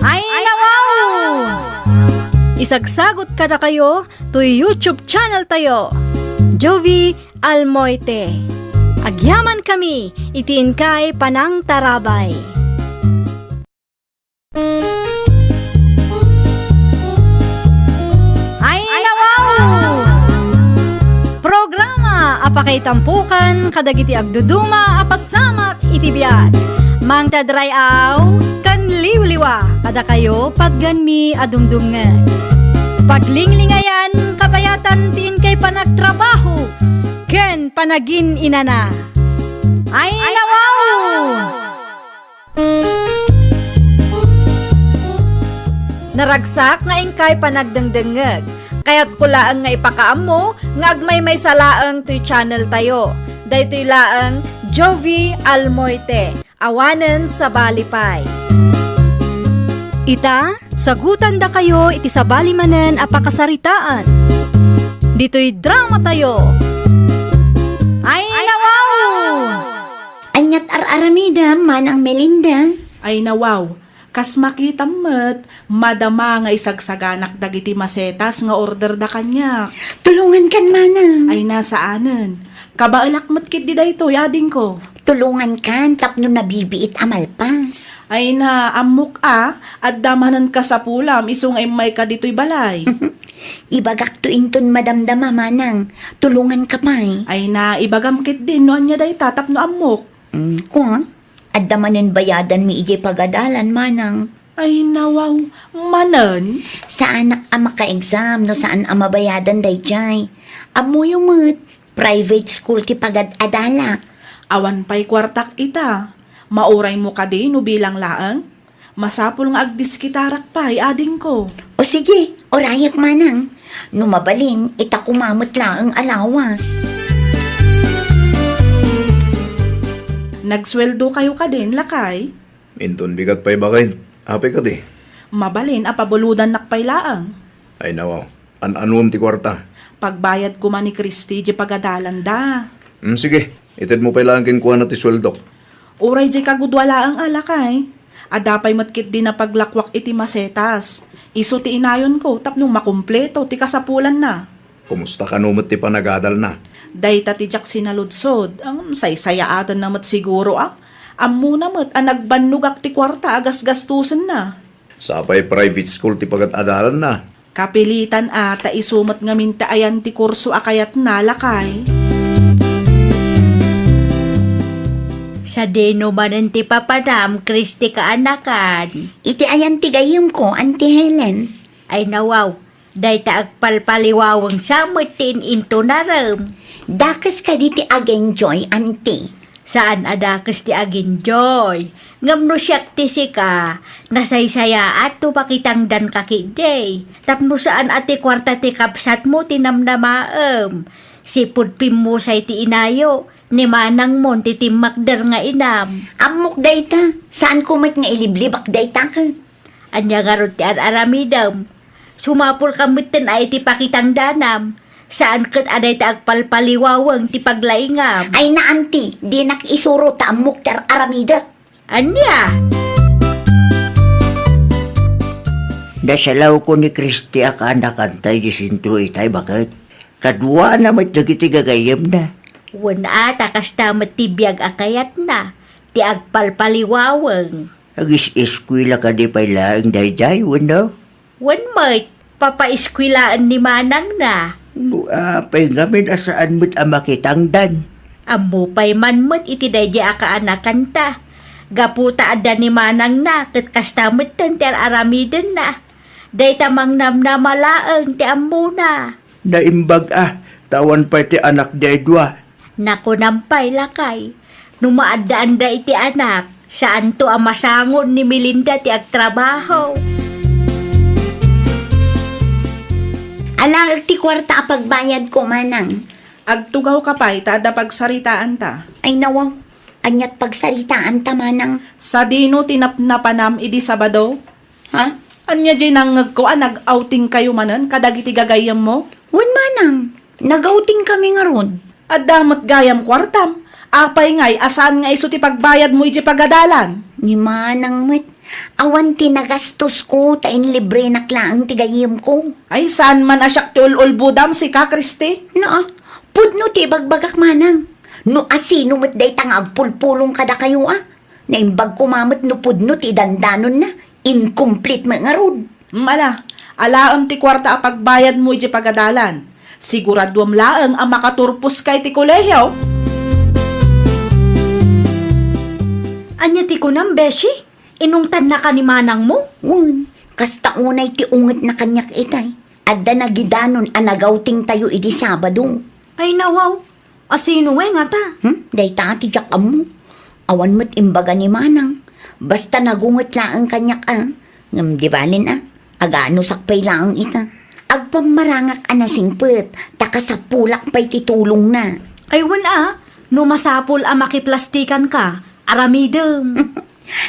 Ay, nawaw! Isagsagot kadakayo toy YouTube channel tayo, Jovie Almoite. Agyamankami iti inkay panangtarabay. Ay, nawaw! Programa a pakaitampukan kadagiti agduduma a pasamak iti biag. Mangted ray-aw ken liwliwa kadakayo patgenmi a dumdumngeg. Paglinglingayan, kabayatan ti inkay panagtrabaho ken panagin-inana. Ay, nawaw! Naragsak nga inkay panagdengdengngeg. Kayatko laeng nga ipakaammo nga agmaymaysa laeng toy channel tayo. Daytoy laeng Jovie Almoite. Awanen sabali pay. Ita, sagutandakayo iti sabali manen a pakasaritaan. Ditoy dramatayo. Ay, nawaw! Ania't ar-aramidem, Manang Melinda? Ay, nawaw. Kas makitam met, madama nga isagsaganak dagiti masetas nga orderda kaniak. Tulongankan, Manang. Ay, na, saanen. Kabaelak met ketdi daytoy, adingko. Tulongankan tapno nabibiit a malpas. Ay na, ammok a, adda manen kasapulam isu nga immayka ditoy balay. Ibagakto inton madamdama, Manang. Tulonganka pay. Ay na, ibagam ketdin no ania dayta tapno ammok. Mm, kua, adda manen bayadanmi idiay pagadalan, Manang. Ay, nawaw, manen? Saanak a maka-exam no saan a mabayadan daydiay. Ammoyo met, private school ti pagad-adalak. Awan pay kuartak ita. Mauraymo kadi no bilang laeng? Masapul nga agdiskitarak pay, adingko. O sige, urayak, Manang. No mabalin, ita koma met laeng a lawas. Nagsueldokayo kadin, lakay? Inton bigat pay baket, apay kadi? Mabalin a pabulodannak pay laeng. Ay, nawaw. An-anuem ti kuarta? Pagbayad koma ni Christy diay pagadalanda. Hmm, sige. Itedmo pay laeng kenkuana ti sueldok. Uray diay kagudua laeng a, lakay. Adda pay met ketdi napaglakuak iti masetas. Isu ti inayonko tapno makumpleto ti kasapulanna. Kumusta kano met ti panagadalna? Dayta ti diak sinaludsod. Ngem saysayaatenna met siguro a. Ammona met a nagbannogak ti kuarta a gasgastosenna. Sapay private school ti pagad-adalanna. Kapilitan a, ta isu met ngamin ti ayan ti kurso a kayatna, lakay. Sadino manen ti papanam, Christy kaanakan? Iti ayan ti gayyemko, Auntie Helen. Ay nawaw, dayta agpalpaliwaweng sa met ti in-intunarem. Dakes kadi ti agenjoy, Auntie? Saan a dakes ti agenjoy. Ngem no siak ti sika, nasaysayaat no makitangdanka ketdi. Tapno saan a ti kuarta ti kabsatmo ti namnamaem. Sipud pimmusay ti inayo, ni manangmon ti timmakder nga inam. Ammok dayta, saanko met nga iliblibak dayta ket. Ania ngarud ti ar-aramidem? Sumapulka metten a iti pakitangdanam. Saan ket a dayta agpalpaliwaweng ti paglaingam. Ay na, Auntie, dinak isuro ta ammok ti ar-aramidek. Ania? Nasalawko ni Christy a kaanakanta idiay sentro itay, baket. Kaduana met dagiti gagayyemna. Wen a, ta kasta met ti biag a kayatna, ti agpalpaliwaweng. Agis-eskuela kadi pay laeng daydiay, wenno? Wen met, papaeskuelaen ni manangna. No apay ngamin a saan met a makitangdan? Ammo pay man met iti daydiay a kaanakanta. Gapu ta adda ni manangna ket kasta metten ti ar-aramidenna. Dayta mangnamnama laeng ti ammona. Naimbag a, ta awan pay ti anakda a dua. Nakunam pay, lakay, no maaddaanda iti anak, saanto a masangon ni Melinda ti agtrabaho. Alaek ti kuarta a pagbayadko, manang. Agtugawka pay ta adda pagsaritaanta. Ay, nawaw. Aniat pagsaritaanta, manang? Sadino ti napnapanam idi Sabado? Ha? Ania diay nangngegko a nag-outingkayo manen kadagiti gagayyemmo? Wen, manang, nag-outingkami ngarud. Adda met gayam kuartam. Apay ngay a saan nga isu ti pagbayadmo idiay pagadalan? Ni manang met, awan ti nagastosko ta inlibrenak laeng ti gayyemko. Ay, saan man a siak ti ul-ulbodam, sika, Christy? Naa, pudno ti ibagbagak, manang. No asino met dayta nga agpulpulong kadakayo a? Naimbag koma met no pudno ti dandanonna, incomplete met ngarud. Mm, ala, alaem ti kuarta a pagbayadmo idiay pagadalan. Siguraduem laeng a makaturposka iti kolehio. Ania ti kunam, Beshi? Inungtannaka ni manangmo? Wen, kasta unay ti ungetna kaniak itay. Adda nagidanon a nag-outingtayo idi Sabado. Ay, nawaw. Asino ngay ngata? Hmm? Dayta ti diak ammo. Awan met imbaga ni manang. Basta nagunget laeng kaniak a. Ngem di balen a. Aganusak pay laeng ita. Agpammarangak a nasingpet, ta kasapulak pay ti tulongna. Ay, wen a, no masapul a makiplastikanka, aramidem.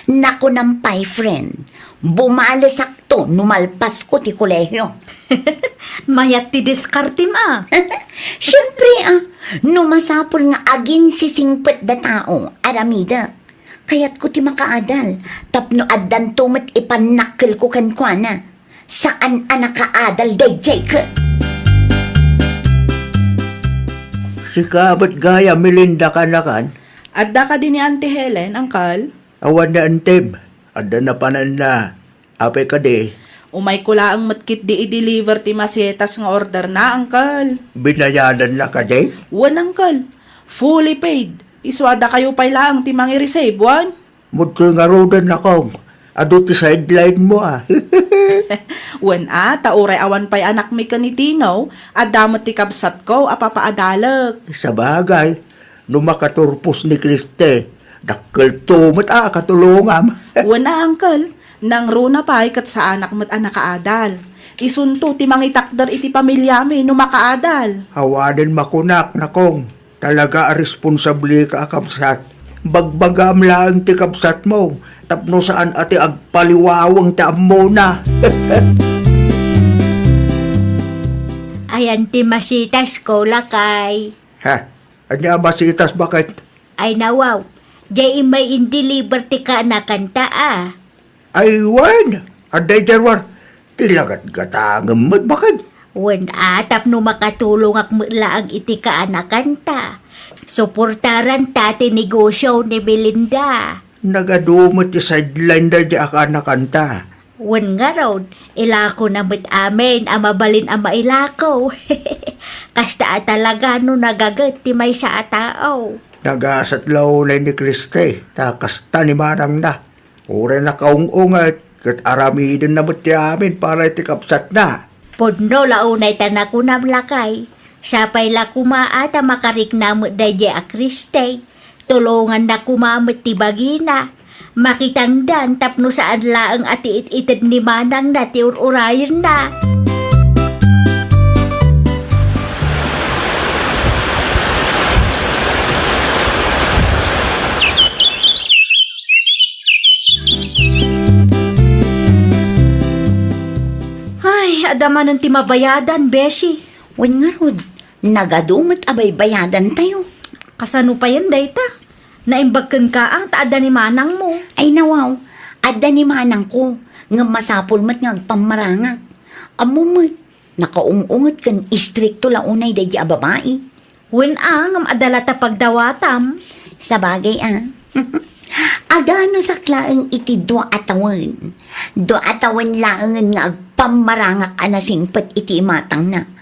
Nakunam pay, friend, bumalesakto no malpasko ti kolehio. Mayat ti diskartem a. Siempre a, no masapul nga aginsisingpet da tao, aramidek. Kayatko ti makaadal, tapno addanto met ipannakkelko kenkuana. Saan a nakaadal daydiay ket. Sika met gayam, Melinda, kaanakan? Adda kadi ni Auntie Helen, Uncle? Awan ni Antem. Adda napananna. Apay kadi? Umayko laeng met ketdi i-deliver ti masetas nga orderna, Uncle. Binayadanna kadi? Wen, Uncle. Fully paid. Isu a dakayo pay laeng ti mangi-receive, wen? Mudko ngaruden, Nakong. Adu ti sideline mo, a. Wen a, ta uray awan pay anakmi ken ni Tino, adda met ti kabsatko a papaadalek. Sabagay, no makaturpos ni Kriste, dakkelto met a katulongam. Wen a, Uncle. Nangruna pay ket saanak met a nakaadal. Isunto ti mangitakder iti pamiliami no makaadal. Awanen makunak, Nakong. Talaga a responsableka a kabsat. Bagbagaam laeng ti kabsatmo tapno saan a ti agpaliwaweng ti ammona. Ayan ti masitasko, lakay. Ha? Ania a masitas, baket? Ay, nawaw. Diay immay in-deliver ti kaanakanta a. Ay, wen, adda idiay ruar. Ti lagatgatangem met, baket. Wen a, tapno makatulongak met laeng iti kaanakanta. Suportaranta ti negosio ni Melinda. Nagadu met ti sideline daydiay a kaanakanta. Wen ngarud, ilakona met amin a mabalin a mailako. Kasta a talaga no nagaget ti maysa a tao. Nagasat la unay ni Kriste, ta kasta ni manangna. Uray nakaung-unget, ket aramidenna met ti amin para iti kabsatna. Pudno la unay ta nakunam, lakay. Sapay la koma a ta makarikna met daydiay a Kriste. Tulonganna koma met ti bagina. Makitangdan tapno saan laeng a ti it-ited ni manangna ti ur-urayenna. Ay, adda manen ti mabayadan, Beshi. Wen ngarud, nagadu met a baybayadantayo. Kasano payen dayta? Naimbag kenka a ta adda ni manangmo. Ay, nawaw, adda ni manangko, ngem masapul met nga agpammarangak. Ammo met, nakaung-unget ken istrikto la unay daydiay a babai. Wen a, ngem adda la ta pagdawatam. Sabagay a. Aganusak laeng iti dua a tawen. Dua a tawen laengen nga agpammarangak a nasingpet iti imatangna.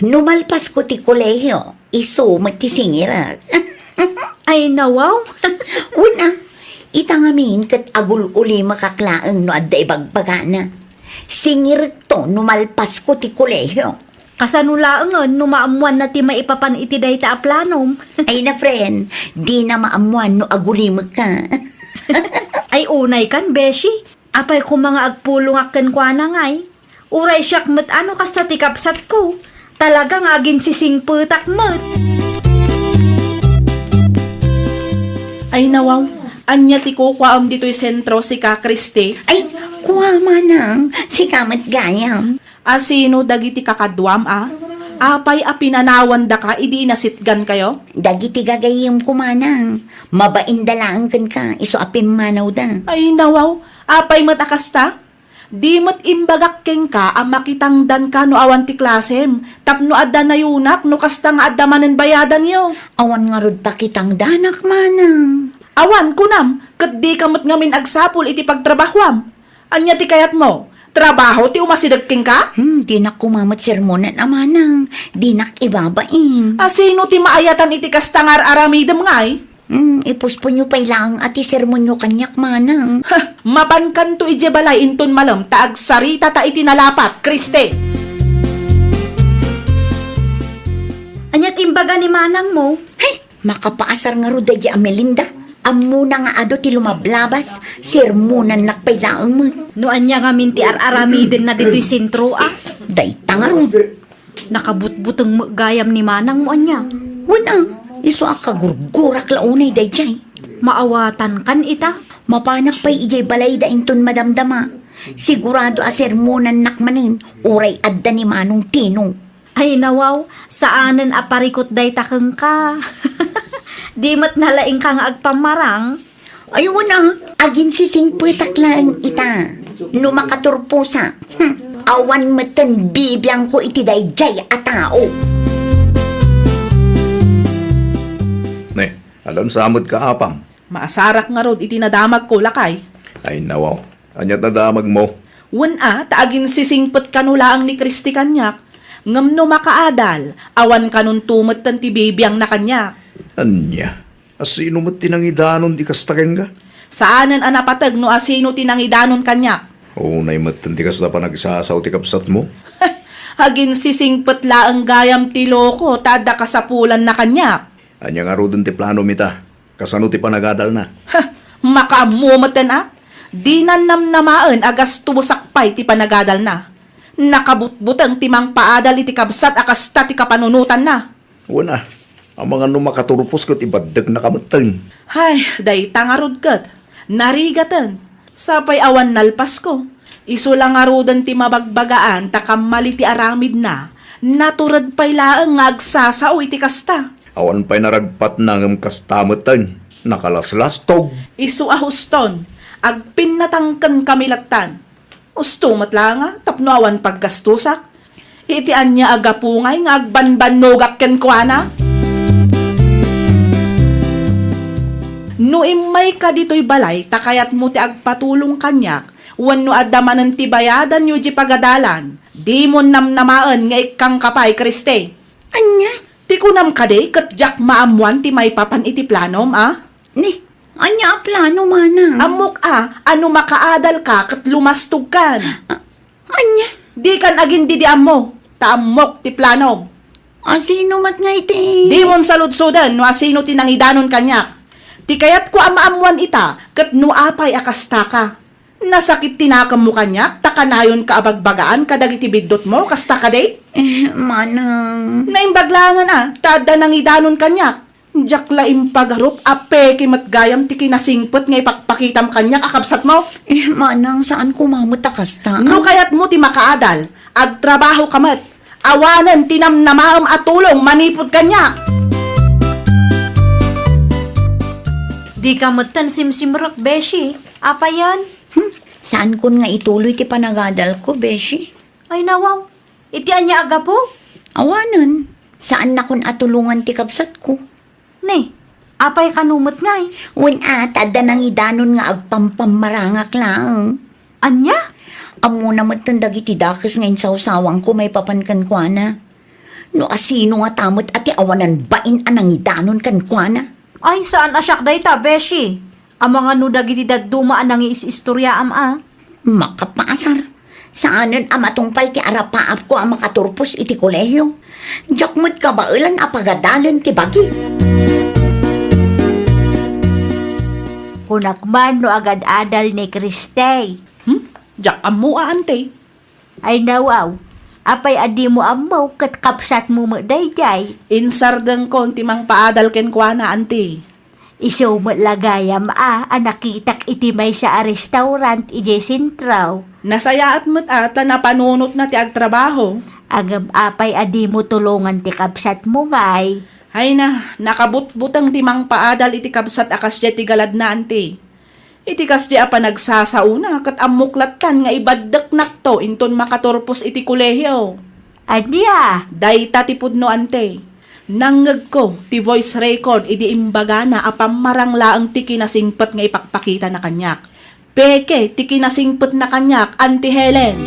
No malpasko ti kolehio, isu met ti singirek. Ay, nawaw. Wen a, ita ngamin ket agul-ulimakak laeng no adda ibagbagana. Singirekto no malpasko ti kolehio. Kasano laengen no maammoanna ti maipapan iti dayta a planom? Ay na, friend, dina maammoan no agulimekka. Ay, unay kan, Beshi. Apay koma nga agpulongak kenkuana ngay? Uray siak met a no kasta ti kabsatko. Talaga nga aginsisingpetak met. Ay, nawaw, ania ti kukuaem ditoy sentro, sika, Christy? Ay, kua, manang, sika met gayam. A, sino dagiti kakaduam, a? Apay a pinanawandaka idi inasitgankayo? Dagiti gagayyemko, manang. Mabainda laeng kenka, isu a pimmanawda. Ay, nawaw, apay met a kasta? Di met imbagak kenka a makitangdanka no awan ti klasem, tapno adda nayunak no kasta nga adda manen bayadanyo. Awan ngarud pakitangdanak, manang. Awan, kunam, ket dika met ngamin agsapul iti pagtrabahoam. Ania ti kayatmo? Trabaho ti umasideg kenka? Hmm, dinak koma met sermonan a manang. Dinak ibabain. A, sino ti maayatan iti kasta nga ar-aramidem ngay? Hmm, ipusponyo pay laeng a ti sermonyo kaniak, manang. Ha, mapankanto idiay balay inton malem ta agsaritata iti nalapat, Christy! Aniat imbaga ni manangmo? Hay, makapaasar ngarud daydi a Melinda. Ammona nga adu ti lumablabas, sermonannak pay laeng met. No ania ngamin ti ar-aramidenna ditoy sentro, a? Dayta ngarud. Nakabutbuteng met gayam ni manangmo, ania? Wen a, isu a kagurgurak la unay daydiay. Maawatankan ita? Mapanak pay idiay balayda inton madamdama. Sigurado a sermonannak manen, uray adda ni Manong Tino. Ay, nawaw, saanen a parikut dayta kenka. Di met nalaingka nga agpammarang. Ay, wen a, aginsisingpetak laeng ita. No makaturposak, hmm, awan metten bibiangko iti daydiay a tao. Ne, alam sa met ka, apam? Maasarak ngarud iti nadamagko, lakay. Ay, nawaw. Ania ti nadamagmo? Wen a, ta aginsisingpet kano laeng ni Christy kaniak. Ngem no makaadal, awan kanonto metten ti bibiangna kaniak. Ania? A, sino met ti nangidanon ti kasta kenka? Saanen a napateg no a sino ti nangidanon kaniak. Unay metten ti kasta panagsasao ti kabsatmo? Aginsisingpet laeng gayam ti loko ta adda kasapulanna kaniak. Ania ngaruden ti planom ita? Kasano ti panagadalna? Ha! Makaammo metten a? Dinan namnamaen a gastosak pay ti panagadalna. Nakabutbuteng ti mangpaadal iti kabsat a kasta ti kapanunotanna. Wen a, amangan no makaturpos ket ibaddeknaka metten. Hay, dayta ngarud ket narigaten. Sapay awan nalpasko. Isu la ngaruden ti mabagbagaan ta kammali ti aramidna. Natured pay laeng nga agsasao iti kasta. Awan pay naragpatna ngem kasta metten, nakalaslastog. Isu a huston, agpinnatangkenkami lattan. Husto met la nga tapno awan paggastosak. Iti ania a gapu ngay nga agbanbannogak kenkuana? No immayka ditoy balay ta kayatmo ti agpatulong kaniak, wenno adda manen ti bayadanyo diay pagadalan, dimon namnamaen nga ikkangka pay, Christy. Ania? Ti kunam kadi ket diak maammoan ti maipapan iti planom, a? Ni, ania a plano, manang? Ammok a, a no makaadalka ket lumastogkan. A-, ania? Dikan agin-didiammo, ta ammok ti planom. A, sino met ngay ti? Dimon saludsoden no a sino ti nangidanon kaniak. Ti kayatko a maammoan ita, ket no apay a kastaka. Nasakit ti nakemmo kaniak ta kanayonka a bagbagaan kadagiti biddutmo, kasta kadi? Eh, manang. Naimbag laengen a, ta adda nangidanon kaniak. Diak la impagarup a peke met gayam ti kinasingpet nga ipakpakitam kaniak a kabsatmo. Eh, manang, saan koma met a kasta. No kayatmo ti makaadal, agtrabahoka met. Awanen ti namnamaem a tulong manipud kaniak. Dika metten simsimrek, beshi. Apayen? Hmm, saankon nga ituloy ti panagadalko, beshi. Ay, nawaw. Iti ania a gapu? Awanen. Saannakon a tulongan ti kabsatko. Ne, apay kano met ngay? Wen a, ta adda nangidanon nga agpampammarangak laeng. Ania? Ammona metten dagiti dakes nga insawsawangko maipapan kenkuana. No a sino ngata met a ti awanan bain a nangidanon kenkuana? Ay, saan a siak dayta, beshi. Amangan no dagiti dadduma a nangiis-istoriaam a. Makapaasar. Saanen a matungpal ti arapaapko a makaturpos iti kolehio. Diak met kabaelan a pagadalen ti bagi. Kunak man no agad-adal ni Kristey. Hmm? Diak ammo a, Auntie. Ay, nawaw. Apay a dimo ammo ket kabsatmo met daydiay? Insardengkon ti mangpaadal kenkuana, Auntie. Isu met la gayam a, a nakitak iti maysa a restaurant idiay sentro. Nasayaat met a ta napanunotna ti agtrabaho. Ngem apay a dimo tulongan ti kabsatmo ngay? Ay na, nakabutbuteng ti mangpaadal iti kabsat a kasdiay ti galadna, anti. Iti kasdiay a panagsasaona, ket ammok lattan nga ibaddeknakto inton makaturpos iti kolehio. Ania? Dayta ti pudno, anti. Nangngegko ti voice record idi imbagana a pammarang laeng ti kinasingpet nga ipakpakitana kaniak. Peke ti kinasingpetna kaniak, Anti Helen.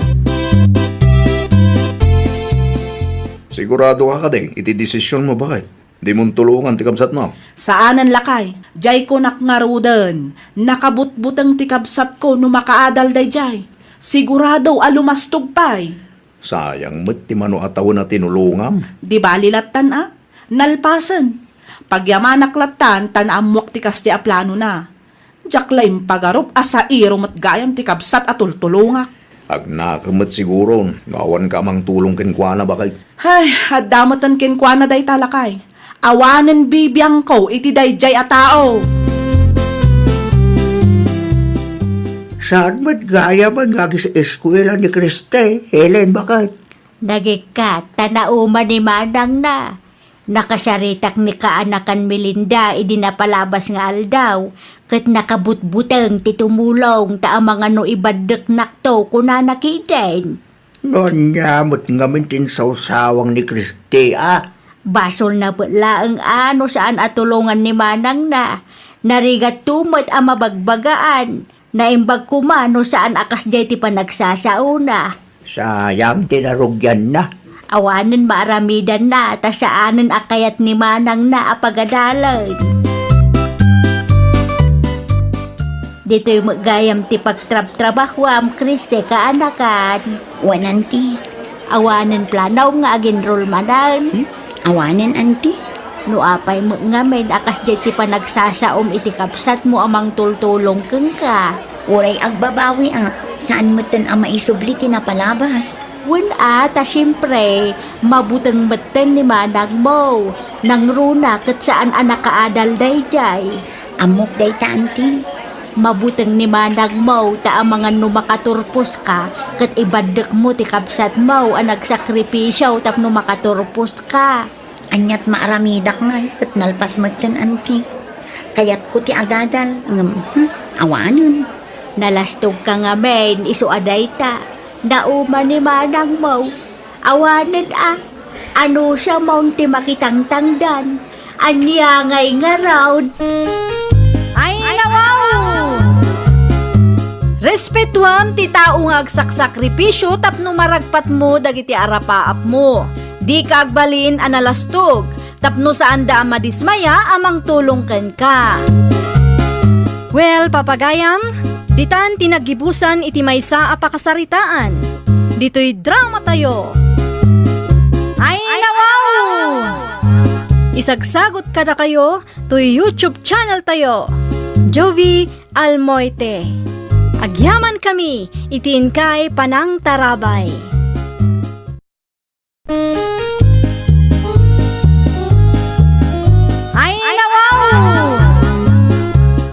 Sigurado ka kadi iti desisionmo, baket? Dimon tulongan ti kabsatmo? Saanen, lakay. Diay kunak ngaruden, nakabutbuteng ti kabsatko no makaadal daydiay. Sigurado a lumastog pay. Sayang met ti mano a tawen a tinulongam. Di bali lattan a, nalpasen. Pagyamanak lattan ta naammoak ti kasdi a planona. Diak la impagarup a sairo met gayam ti kabsat a tultulongak. Agnakem met siguro no awanka a mangtulong kenkuana, baket. Hay, adda meten kenkuana dayta, lakay. Awanen bibiangko iti daydiay a tao. Saan met gayamen nga agis-eskuela ni Kriste, Helen, baket? Nagikkat, ta nauma ni manangna. Nakasaritak ni kaanakan Melinda idi napalabas nga aldaw, ket nakabutbuteng ti tumulong ta amangan no ibaddeknakto, kunana kiden. No ania met ngamin ti insawsawang ni Kristi a? Basolna met laeng a no saan a tulongan ni manangna. Narigatto met a mabagbagaan. Naimbag koma no saan a kasdiay ti panagsasaona. Sayang ti narugianna. Awanen maaramidanna ta saanen a kayat ni manangna a pagadalen. Ditoy met gayam ti pagtrabtrabahuam, Kriste, kaanakan. Wen, anti. Awanen planom nga ag-enroll manen? Hmm? Awanen, anti. No apay met ngamin a kasdiay ti panagsasaom iti kabsatmo a mangtultulong kenka? Uray agbabawi a, saan metten a maisubli ti napalabas. Wen a, ta siempre, mabuteng metten ni manangmo. Nangruna ket saan a nakaadal daydiay. Ammok dayta, anti. Mabuteng ni manangmo ta amangan no makaturposka, ket ibaddekmo ti kabsatmo a nagsakripisio tapno makaturposka. Aniat maaramidak ngay ket nalpas metten, anti. Kayatko ti agadal, ngem, hmm, awanen. Nalastogka ngamin, isu a dayta. Nauma ni manangmo. Awanen a, anusamon ti makitangtangdan. Ania ngay ngarud? Ay, nawaw! Respetuam ti tao nga agsaksakripisio tapno maragpatmo dagiti arapaapmo. Dika agbalin a nalastog. Tapno saanda a madismaya a mangtulong kenka. Well, papagayam, ditan ti naggibusan iti maysa a pakasaritaan. Ditoy drama tayo. Ay, nawaw! Isagsagot kadakayo toy YouTube channel tayo, Jovi Almoite. Agyaman kami iti inkay panangtarabay. Ay, nawaw!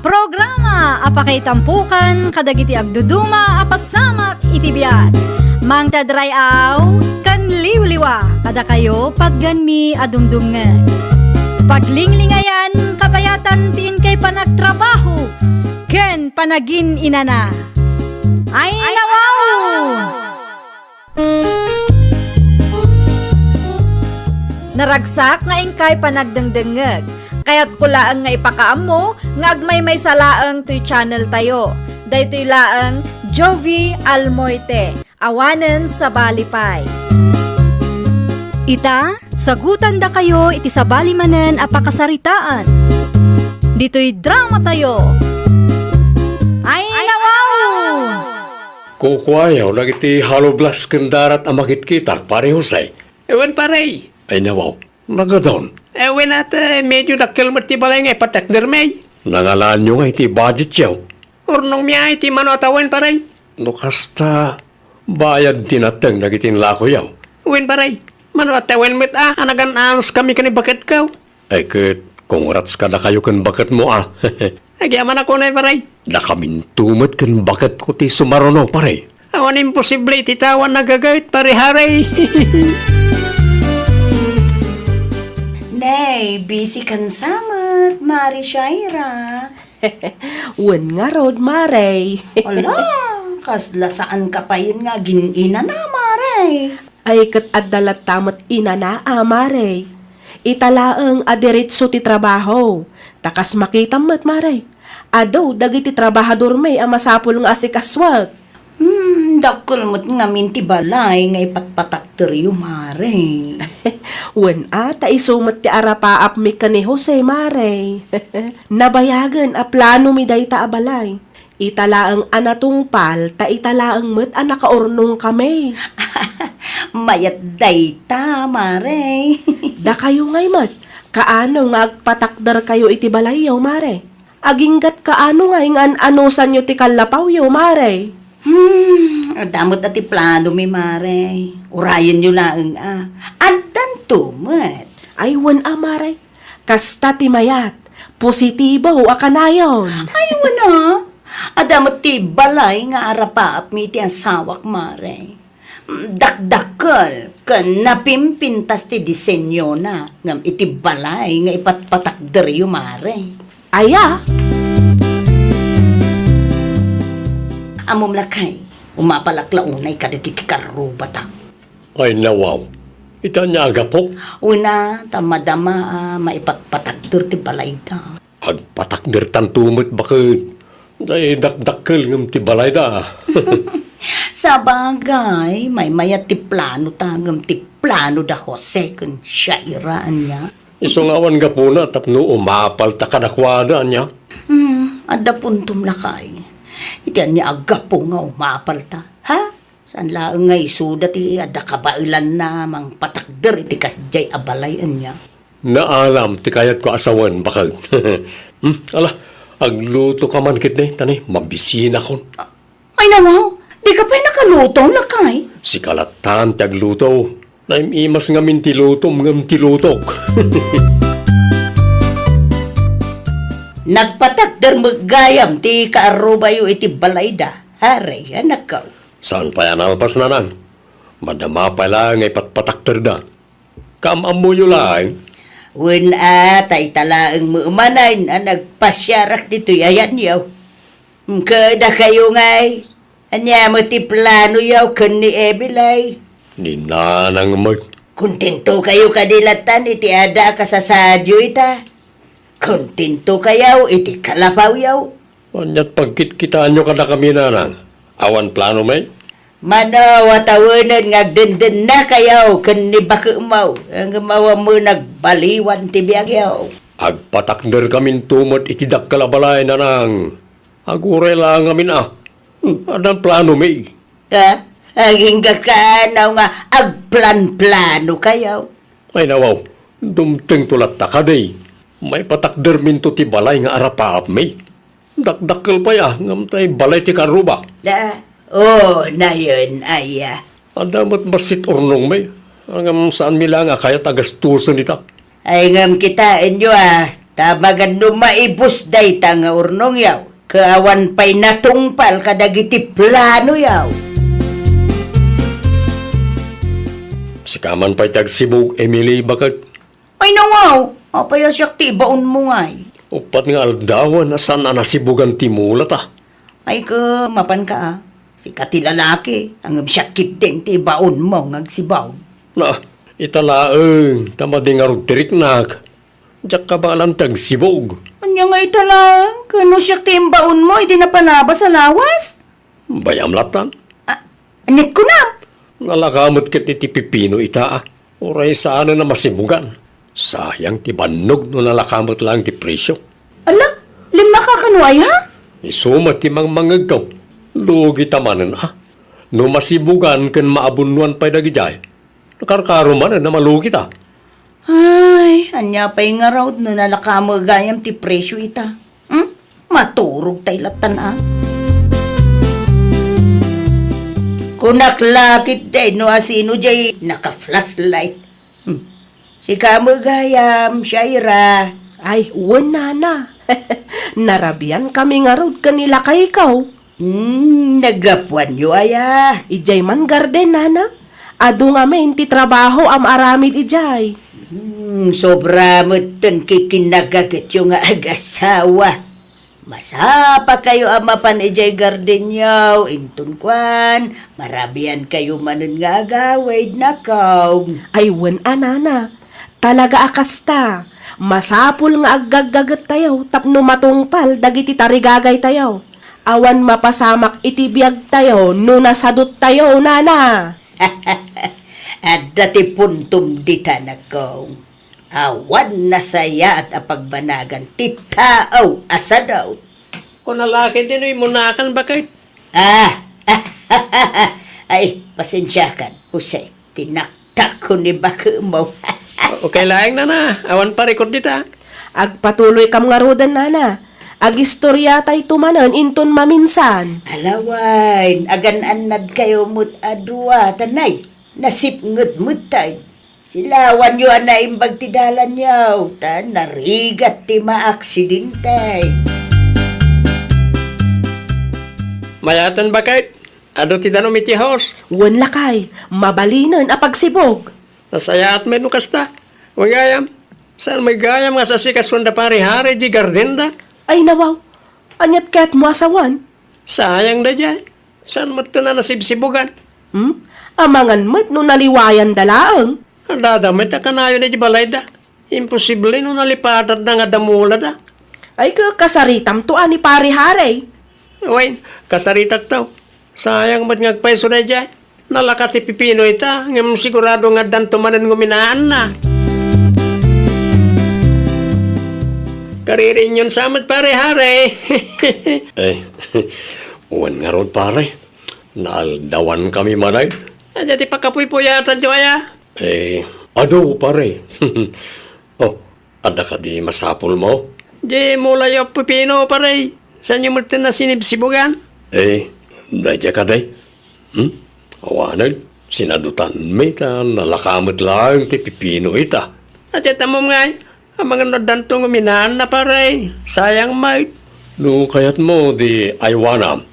Programa a pakaitampukan kadagiti agduduma a pasamak iti biag. Mangtadray-aw ken liwliwa kadakayo, patganmi a dumdumngeg. Paglinglingayan, kabayatan ti inkay panagtrabaho ken panagin-inana. Ay, nawaw! Naragsak nga inkay panagdengdengngeg. Kayatko laeng nga ipakaammo nga agmaymaysa laeng toy channel tayo. Daytoy laeng Jovi Almoite. Awanen sabali pay. Ita, sagutandakayo iti sabali manen a pakasaritaan. Ditoy drama tayo. Ay, nawaw! Kukuayo dagiti hollow blocks ken darat a makitkitak, Pare Jose. Wen, pare. Ay, nawaw. Nagadon. Wen, at, eh, medyo dakkel met ti balay nga ipatakdermi. Nangalaanyo nga iti budgetyo? Urnongmi ay ti mano a tawen, pare. No kasta, bayad ti nateng dagiti inlakoyo. Wen, pare. Mano a tawen met a, a nagan-anos kami ken ni baketko. Ay ket, Congrats kadakayo ken baketmo, a. Agyamanak unay, pare. Dakaminto met ken baketko ti sumaruno, pare. Awan imposible iti tao a nagaget, pare Harry. Nay, busy kan sa met, Mare Shaira. Wen ngarud, Mare. Ala, kasla saan ka payen nga agin-inana, Mare. Ay, ket adda latta met inana a, Mare. Ita laeng a diretso ti trabaho. Ta kas makitam met, Mare, adu dagiti trabahadormi a masapul nga asikasuek. Hmm, dakkel met ngamin ti balay nga ipatpatakderyo, Mare. Wen a, ta isu met ti arapaapmi ken ni Jose, Mare. Nabayagen a planomi dayta a balay. Ita laeng a natungpal, ta ita laeng met a nakaurnongkami. Mayat dayta, Mare. Dakayo ngay met, kaano nga agpatakderkayo iti balayyo, Mare? Aginggat kaano ngay nga an-anusanyo ti kallapawyo, Mare? Hmm, adda met a ti planomi, Mare. Urayenyo laeng a. Addanto met. Ay, wen a, Mare. Kasta ti mayat. Positibo a kanayon. Ay, wen a. Adda met ti balay nga arapaapmi iti asawak, Mare. Dakdakkel ken napimpintas ti disenyona ngem iti balay nga ipatpatakderyo, Mare. Aya? Ammom lakay, umapalak la unay kadagiti karrubata. Ay, nawaw. Ita ania a gapu? Wen a, ta madama a maipatpatakder ti balayda. Agpatakdertanto met baket. Tay dakdakkel ngem ti balayda. Sabagay, maymayat ti planota ngem ti plano da Jose ken Shaira ania. Isu nga awan gapuna tapno umapalta kadakuada ania. Hmm, adda puntom lakay. Iti ania a gapu nga umapalta, ha? Saan laeng nga isuda ti adda kabaelanna mangpatakder iti kasdiay a balay ania? Naalam ti kayatko a sawen, baket. Hmm, ala, aglutoka man ketdi, ta ni, mabisinakon. Ay, nawaw, dika pay nakaluto, lakay. Sika lattan ti agluto. Naim-imas ngamin ti lutom ngem ti lutok. Nagpatakder met gayam ti kaarrubayo iti balayda, Harry, anakko. Saan pay a nalpas, nanang? Madama pay laeng nga ipatpatakderda. Kaam-ammoyo laeng? Wen a, ta ita laeng met manen a nagpasiarak ditoy ayanyo. Kadakayo ngay, ania met ti planoyo ken ni Emily? Ni Nanang met. Kontentokayo kadi lattan iti adda a kasasaadyo ita? Kontentokayo iti kalapawyo? Ania't pagkitkitaenyo kadakami, nanang? Awan planomi? Mano a tawenen nga agdendennakayo ken ni baketmo, ngem awan met nagbaliwan ti biagyo. Agpatakderkaminto met iti dakkel a balay, nanang. Aguray la ngamin a. Hmm. Addan planomi. Ah, agingga kanaw nga agplanplanokayo. Ay, nawaw, dumtengto latta kadi. Maipatakderminto ti balay nga arapaapmi. Dakdakkel pay a, ngem tay balay ti karruba. Ah, o, nayon, aya. Adda met bassit urnongmi. Ngem saanmi laeng a kayat a gastosen ita. Ay, ngem kitaenyo a, ta maganno maibus dayta nga urnongyo, ket awan pay natungpal kadagiti planoyo. Sika man pay ti agsibug, Emily, baket. Ay, nawaw, apay a siak ti ibaonmo ngay? Uppat nga aldawen a saan a nasibugan ti mulata. Ay, ket mapanka a. Sika ti lalaki, ngem siak ketdin ti ibaonmo nga agsibug. Na, ita laeng, ta madi ngarud ti riknak. Diak kabaelan ti agsibug. Ania nga ita laeng? Ket no siak ti imbaonmo idi napalabas a lawas? Bayam lattan. Ah, ania't kunam? Nalaka met ket iti pipino ita a. Uray saanen a masibugan. Sayang ti bannog no nalaka met laeng ti presio. Ala, limmaka kano aya? Isu met ti mangmangngegko. Lugi ta manen a. No masibugan ken maabunnoan pay dagidiay, nakarkaro manen a malugita. Ay, ania pay ngarud no nalaka met gayam ti presio ita? Hmm? Maturog tay lattan a. Kunak la ketdi no asino diay naka-flashlight. Hmm. Sika met gayam, Shaira. Ay, wen, nana. Narabian kami ngarud ken ni lakayko. Hmm, naggapuanyo aya? Idiay man garden, nana. Adu ngamin ti trabaho a maaramid idiay. Hmm, sobra met ten kikinagagetyo nga agasawa. Masapakayo a mapan idiay gardenyo, inton kuan, marabian kayo manen nga agawid, nakaw. Ay, wen a, nana. Talaga a kasta. Masapul nga aggaggagettayo tapno matungpal dagiti tarigagaytayo. Awan mapasamak iti biagtayo no nasaduttayo, nana. Adda ti puntom dita, nakaw. Awan nasayaat a pagbanagan ti tao a sadut. Kuna la ketdi no immunakan, baket. Ah! Ay, pasensiakan, Jose. Tinaktakko ni bakemo. Okay laeng, nana. Awan parikut dita. Agpatuloykam ngaruden, nana. Agistoriatayto manen inton maminsan. Alawen, agan-annadkayo met a dua, tanay. Nasipnget metten. Silawanyo a naimbag ti dalanyo, ta narigat ti maaksidente. Mayaten, baket. Adu ti danum iti hose. Wen, lakay, mabalinen a pagsibug. Nasayaat met no kasta. Wen gayam, saan met gayam nga asasikasoen da Pare Harry di gardenda? Ay, nawaw. Aniat kayatmo a sawen? Sayang daydiay. Saan met ti nasibsibugan? Hmm? Amangan met no naliwayanda laeng. Adda met a kanayon iti balayda. Imposible no nalipatatda nga damulada. Ay, ka-, kasaritamto a ni Pare Harry. Wen, kasaritakto. Sayang met nga agpayso daydiay. Nalaka ti pipino ita, ngem sigurado nga addanto manen nga uminaanna. Kaririinyon sa met, Pare Harry. Eh, wen ngarud, pare. Naaldawan kami manen. Ania ti pakapuypuyatanyo aya? Eh, adu, pare. Oh, adda kadi masapulmo? Di mulayo a pipino, pare. Saanyo met ti nasinibsibugan? Eh, daydiay kadi. Hmm? Awanen, sinadutanmi ta nalaka met laeng ti pipino ita. Ania ti ammom ngay? Amangan no addanto nga uminaanna, pare. Sayang met. No kayatmo, di aywanam.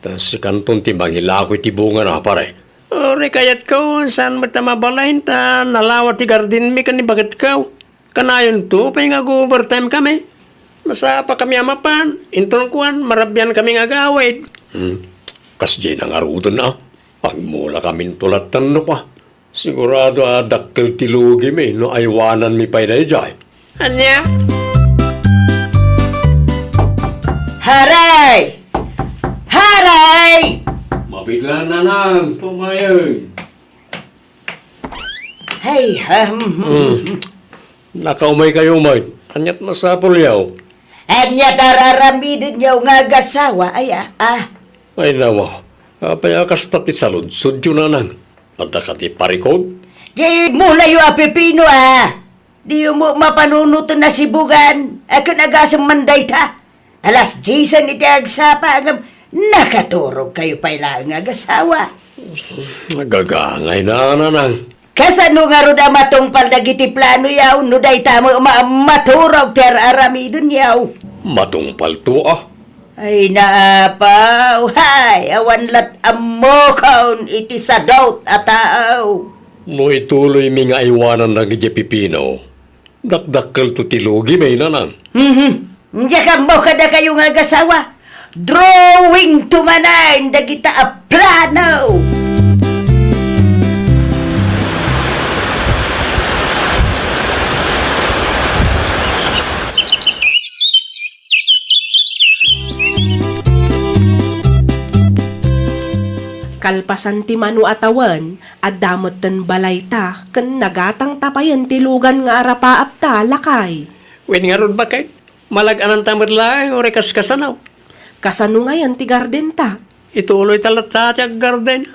Ta sikanton ti mangilako iti bungana, pare. Uray kayatko, saan met a mabalin ta nalawa ti gardenmi ken ni baketko. Kanayonto pay nga ag-overtime kami. Masapakami a mapan, inton kuan, marabian kami nga agawid. Hmm. Kasdiay na ngaruden a. Agmulakaminto latta no kua. Sigurado a dakkel ti lugimi no aywananmi pay daydiay. Ania? Haray! Haray! Mabigla, nanang, tumayeng. Hey, um, Hmm. Nakaumay kayo, Mike. Aniat masapulyo? Aniat ar-aramidenyo nga agasawa, aya, ah? Ay, nawa. Apay a kasta ti saludsodyo, nanang? Adda kadi parikut? Di mulayo a pipino, ah. Diyo mo mapanunoten a sibugan, a ken agasem man dayta. Alas diesen iti agsapa, ngem nakaturog kayo pay laeng nga agasawa. Nagagangay na, nanang. Kasano ngarud a matungpal dagiti planoyo, no dayta mo ma-, maturog ti ar-aramidenyo? Matungpalto, ah. Ay, naapaw, hay, awan lat ammokon iti sadut a tao. No ituloymi nga aywanan dagiti pipino, dakdakkelto ti lugimi, nanang. Mhm. Diak ammo kadakayo nga agasawa. Drawing to manen dagita a plano. Kalpasan ti mano a tawen, adda metten balayta ken nagatangta payen ti lugan nga arapaapta, lakay. Wen ngarud, baket, malag-ananta met laeng uray kaskasano. Kasano ngayen ti gardenta? Ituloyta latta ti aggarden.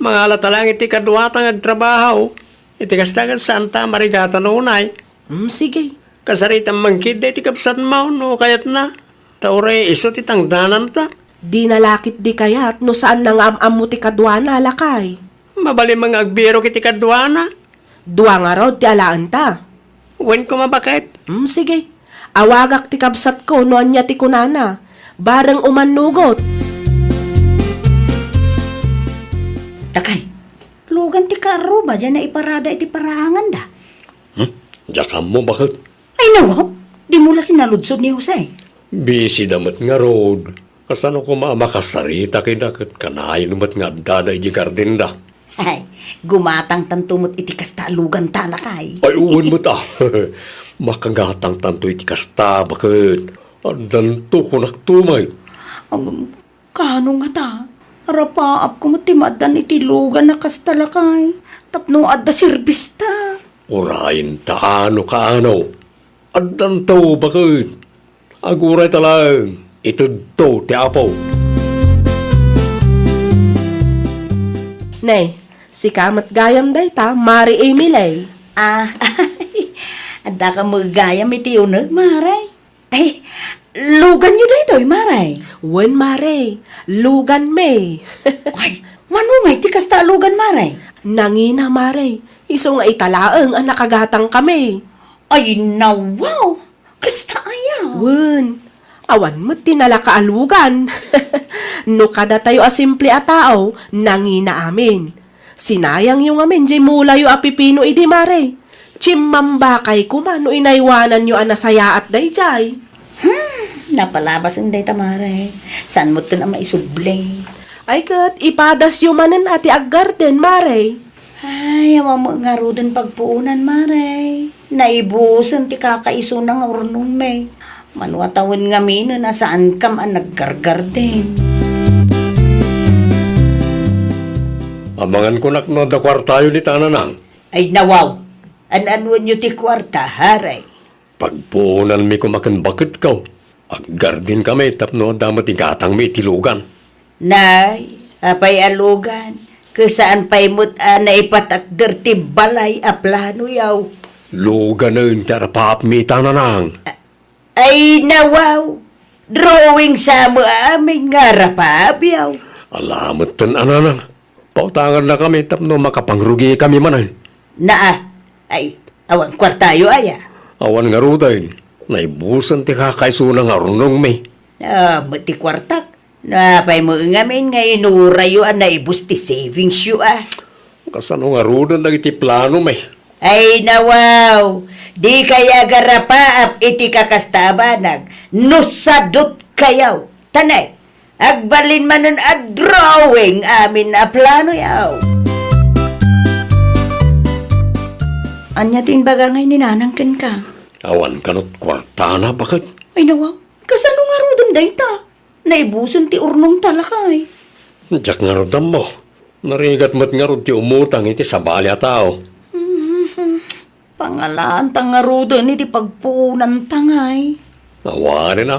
Mangalata laeng iti kaduata nga agtrabaho. Iti kasta, ket saanta a marigatan unay. Hmm, sige. Kasaritam man ketdi iti kabsatmo no kayatna. Ta uray isu ti tangdananta. Dina la ketdi kayat no saanna nga am-ammo ti kaduana, lakay. Mabalin man nga agbirok iti kaduana. Dua ngarud ti alaenta. Wen koma, baket. Hmm, sige. Awagak ti kabsatko no ania ti kunana. Bareng umannugot. Dakay, lugan ti kaarruba diay naiparada iti paraanganda. Hmm? Diak ammo, baket. Ay, nawaw, dimo la sinaludsod ni Jose. Busy da met ngarud. Kasano koma a makasarita kayda ket kanayon met nga addada idiay gardenda? Ay, gumatangtanto met iti kasta a luganta, lakay. Ay, wen met a. Makagatangtanto iti kasta, baket. Addanto, kunakto met. Agam, kano ngata? Arapaapko met ti maaddan iti lugan a kasta, lakay. Tapno adda serbista. Urayen ta no kaano. Addanto, baket. Aguray ta laeng, itedto ti Apo. Nay, sika met gayam dayta, Mare Emily. Ah, adda ka met gayam iti uneg, Mare. Ay, luganyo daytoy, Mare? Wen, Mare, luganmi. Ay, mano ngay ti kasta a lugan, Mare? Nangina, Mare. Isu nga ita laeng a nakagatangkami. Ay, nawaw! Kasta aya? Wen, awan met ti nalaka a lugan. No kadatayo a simple a tao, nangina amin. Sinayangyo ngamin diay mulayo a pipino idi, Mare. Chimmambakay koma no inaywananyo a nasayaat daydiay. Hmm, napalabasen dayta, Mare. Saan metten a maisubli? Ay ket, ipadasyo manen a ti aggarden, Mare. Ay, awan met ngaruden pagpuonan, Mare. Naibusen ti kakaisuna nga urnongmi. Mano a tawen ngaminen a saankam a naggargarden. Amangan kunak no adda kuartayo ni Tananang. Ay, nawaw! An-anuenyo ti kuarta, Mare? Pagpuonanmi koma ken baketko. Aggardenkami tapno adda met igatangmi iti lugan. Nay, apay a lugan? Ket saan pay met a naipatakder ti balay a planoyo? Luganen ti arapaapmi, Tananang. A-, ay, nawaw! Drawing sa met amin nga arapaapyo. Ala metten, Tananang. Pautangannakami tapno makapangrugikami manen. Naa, ay, awan kuartayo aya? Awan ngaruden. Naibusen ti kakaisuna nga urnongmi. Ah, met ti kuartak. Napay met ngamin nga inurayo a naibus ti savingsyo, a? Kasano ngaruden dagiti planomi? Ay, nawaw! Dikay agarapaap iti kakasta a banag no sadutkayo. Tanay, agbalin manen a drawing amin a planoyo. Ania ti imbaga ngay ni Nanang kenka? Awan kano kuartana, baket. Ay, nawaw, kasano ngaruden dayta? Naibusen ti urnongta, lakay. Diak ngarud ammo. Narigat met ngarud ti umutang iti sabali a tao. Mhm. Pangalaanta ngaruden iti pagpuonanta, ngay. Awanen a.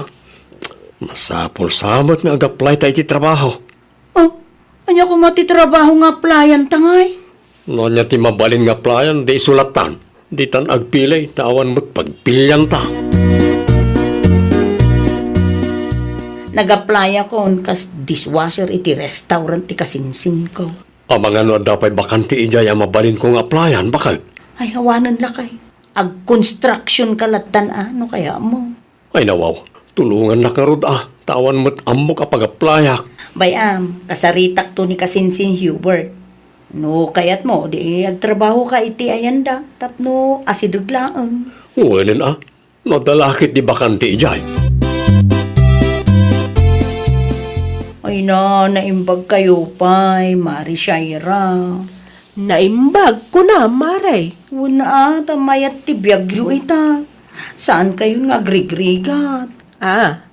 Masapul sa met nga agaplayta iti trabaho. Oh, ania koma ti trabaho nga aplayanta, ngay? No ania ti mabalin nga aplayanda, isulattan. Ditan agpili, ta awan met pagpilianta. Nag-applyakon kas dishwasher iti restaurant ti kasinsinko. Amangan no adda pay bakante idiay a mabalinko nga applyan, baket? Ay, awanen lakay. Ag-construction ka lattan a, no kayatmo. Ay, nawaw, tulongannak ngarud a, ta awan met ammok a pag-applyak. Bay-am, kasaritakto ni kasinsin Hubert. No kayatmo, di agtrabahoka iti ayanda, tapno asideg laeng. Wenen a, no adda la ket di bakante idiay. Ay na, naimbagkayo pay, Mari Shaira. Naimbag, kuna, Mare. Wen a, ta mayat ti biagyo ita. Saankayon nga agrigrigat. Ah,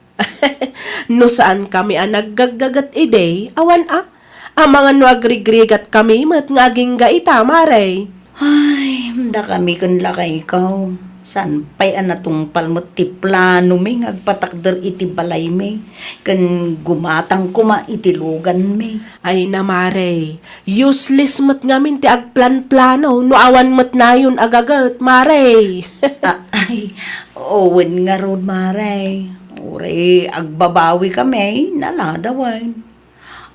no saankami a naggaggaget idi, awan a. Amangan no agrigrigatkami met nga agingga ita, Mare. Ay, dakami ken lakayko. Saan pay a natungpal met ti planomi nga agpatakder iti balaymi, ken gumatang koma iti luganmi. Ay na, Mare, useless met ngamin ti agplanplano no awan met nayon a gaget, Mare. A-, ay, wen ngarud, Mare. Uray agbabawikami, naladawen.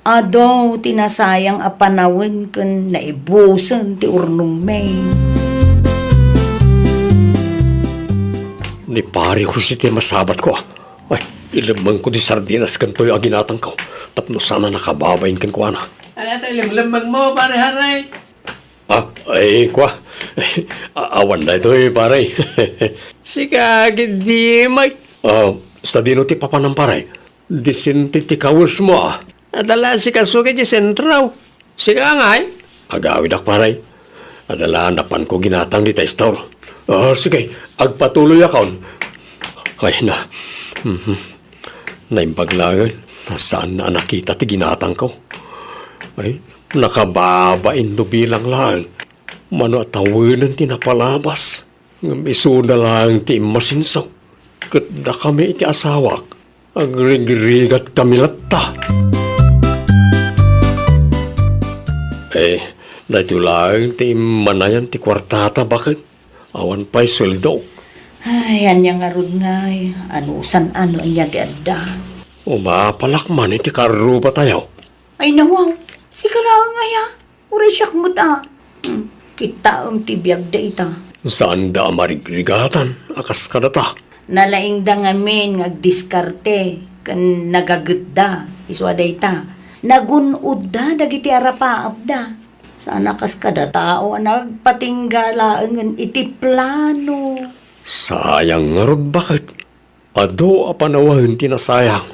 Adu ti nasayang a panawen ken naibusen ti urnongmi. Ni Pare Jose ti masabatko, ah. Ay, ilemmengko ti sardinas ken toyo a ginatangko tapno saan a nakababain kenkuana. Ania ti ilemmengmo, Pare Haray? Ah, ay, kua. A-, awan daytoy, pare. Sika, gidimay. Ah, sadino ti papanam, pare? Disente ti kawesmo, ah. Adda la sikaso iti sentro. Sika ngay? Agawidak, pare. Adda la napanko ginatang dita istor. Ah, sige, agpatuloyakon. Ay, na. Mhm. Naimbag laeng, saan a nakita ti ginatangko. Ay, nakababain no bilang laeng. Mano a tawenen ti napalabas. Ngem isuda laeng ti immasinso. Ket dakami iti asawak, agrigrigatkami latta. Eh, daytoy laeng ti immanayan ti kuartata, baket. Awan pay sueldo. Ay, ania ngarud ngay? Anusan a no ania ti adda? Umapalak man iti karrubatayo. Ay, nawaw. Sika laeng aya? Uray siak met a. Hmm, kitaem ti biag dayta. Saanda a marigrigatan a kas kadata. Nalaingda ngamin nga agdiskarte ken nagagetda isu a dayta. Nagun-odda dagiti arapaapda. Saan a kas kada tao a nagpatingga laengen iti plano. Sayang ngarud, baket. Adu a panawen ti nasayang.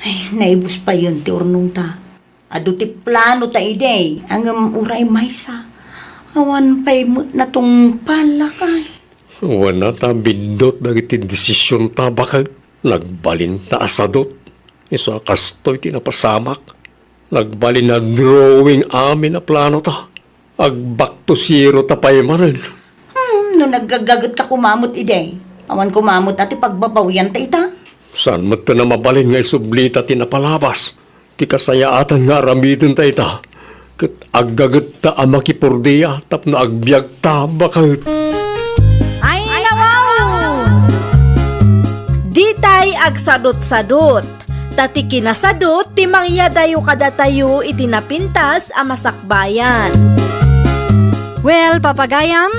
Ay, naibus payen ti urnongta. Adu ti planota idi, ngem uray maysa. Awan pay met natungpal, lakay. Wen a ta biddut dagiti desisionta, baket. Nagbalinta a sadut. Isu a kastoy ti napasamak. Nagbalin a drawing amin a planota. Ag-back to zero ta pay manen. Hmm, no naggagagetka koma met idi, awan koma met a ti pagbabawianta ita. Saan met a mabalin nga isublita ti napalabas? Ti kasayaatan nga aramidenta ita, ket aggagetta a makipordia tapno agbiagta, baket. Ay, nawaw! Ditay agsadutsadut, ta ti kinasadut ti mangyadayo kadatayo iti napintas a masakbayan. Well, papagayam,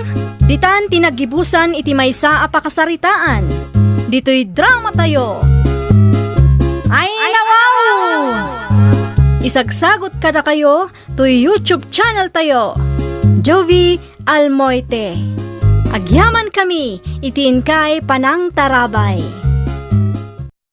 ditan ti naggibusan iti maysa a pakasaritaan. Ditoy dramatayo. Ay, nawaw! Isagsagut kadakayo toy YouTube channel tayo, Jovi Almoite. Agyaman kami iti inkay panangtarabay.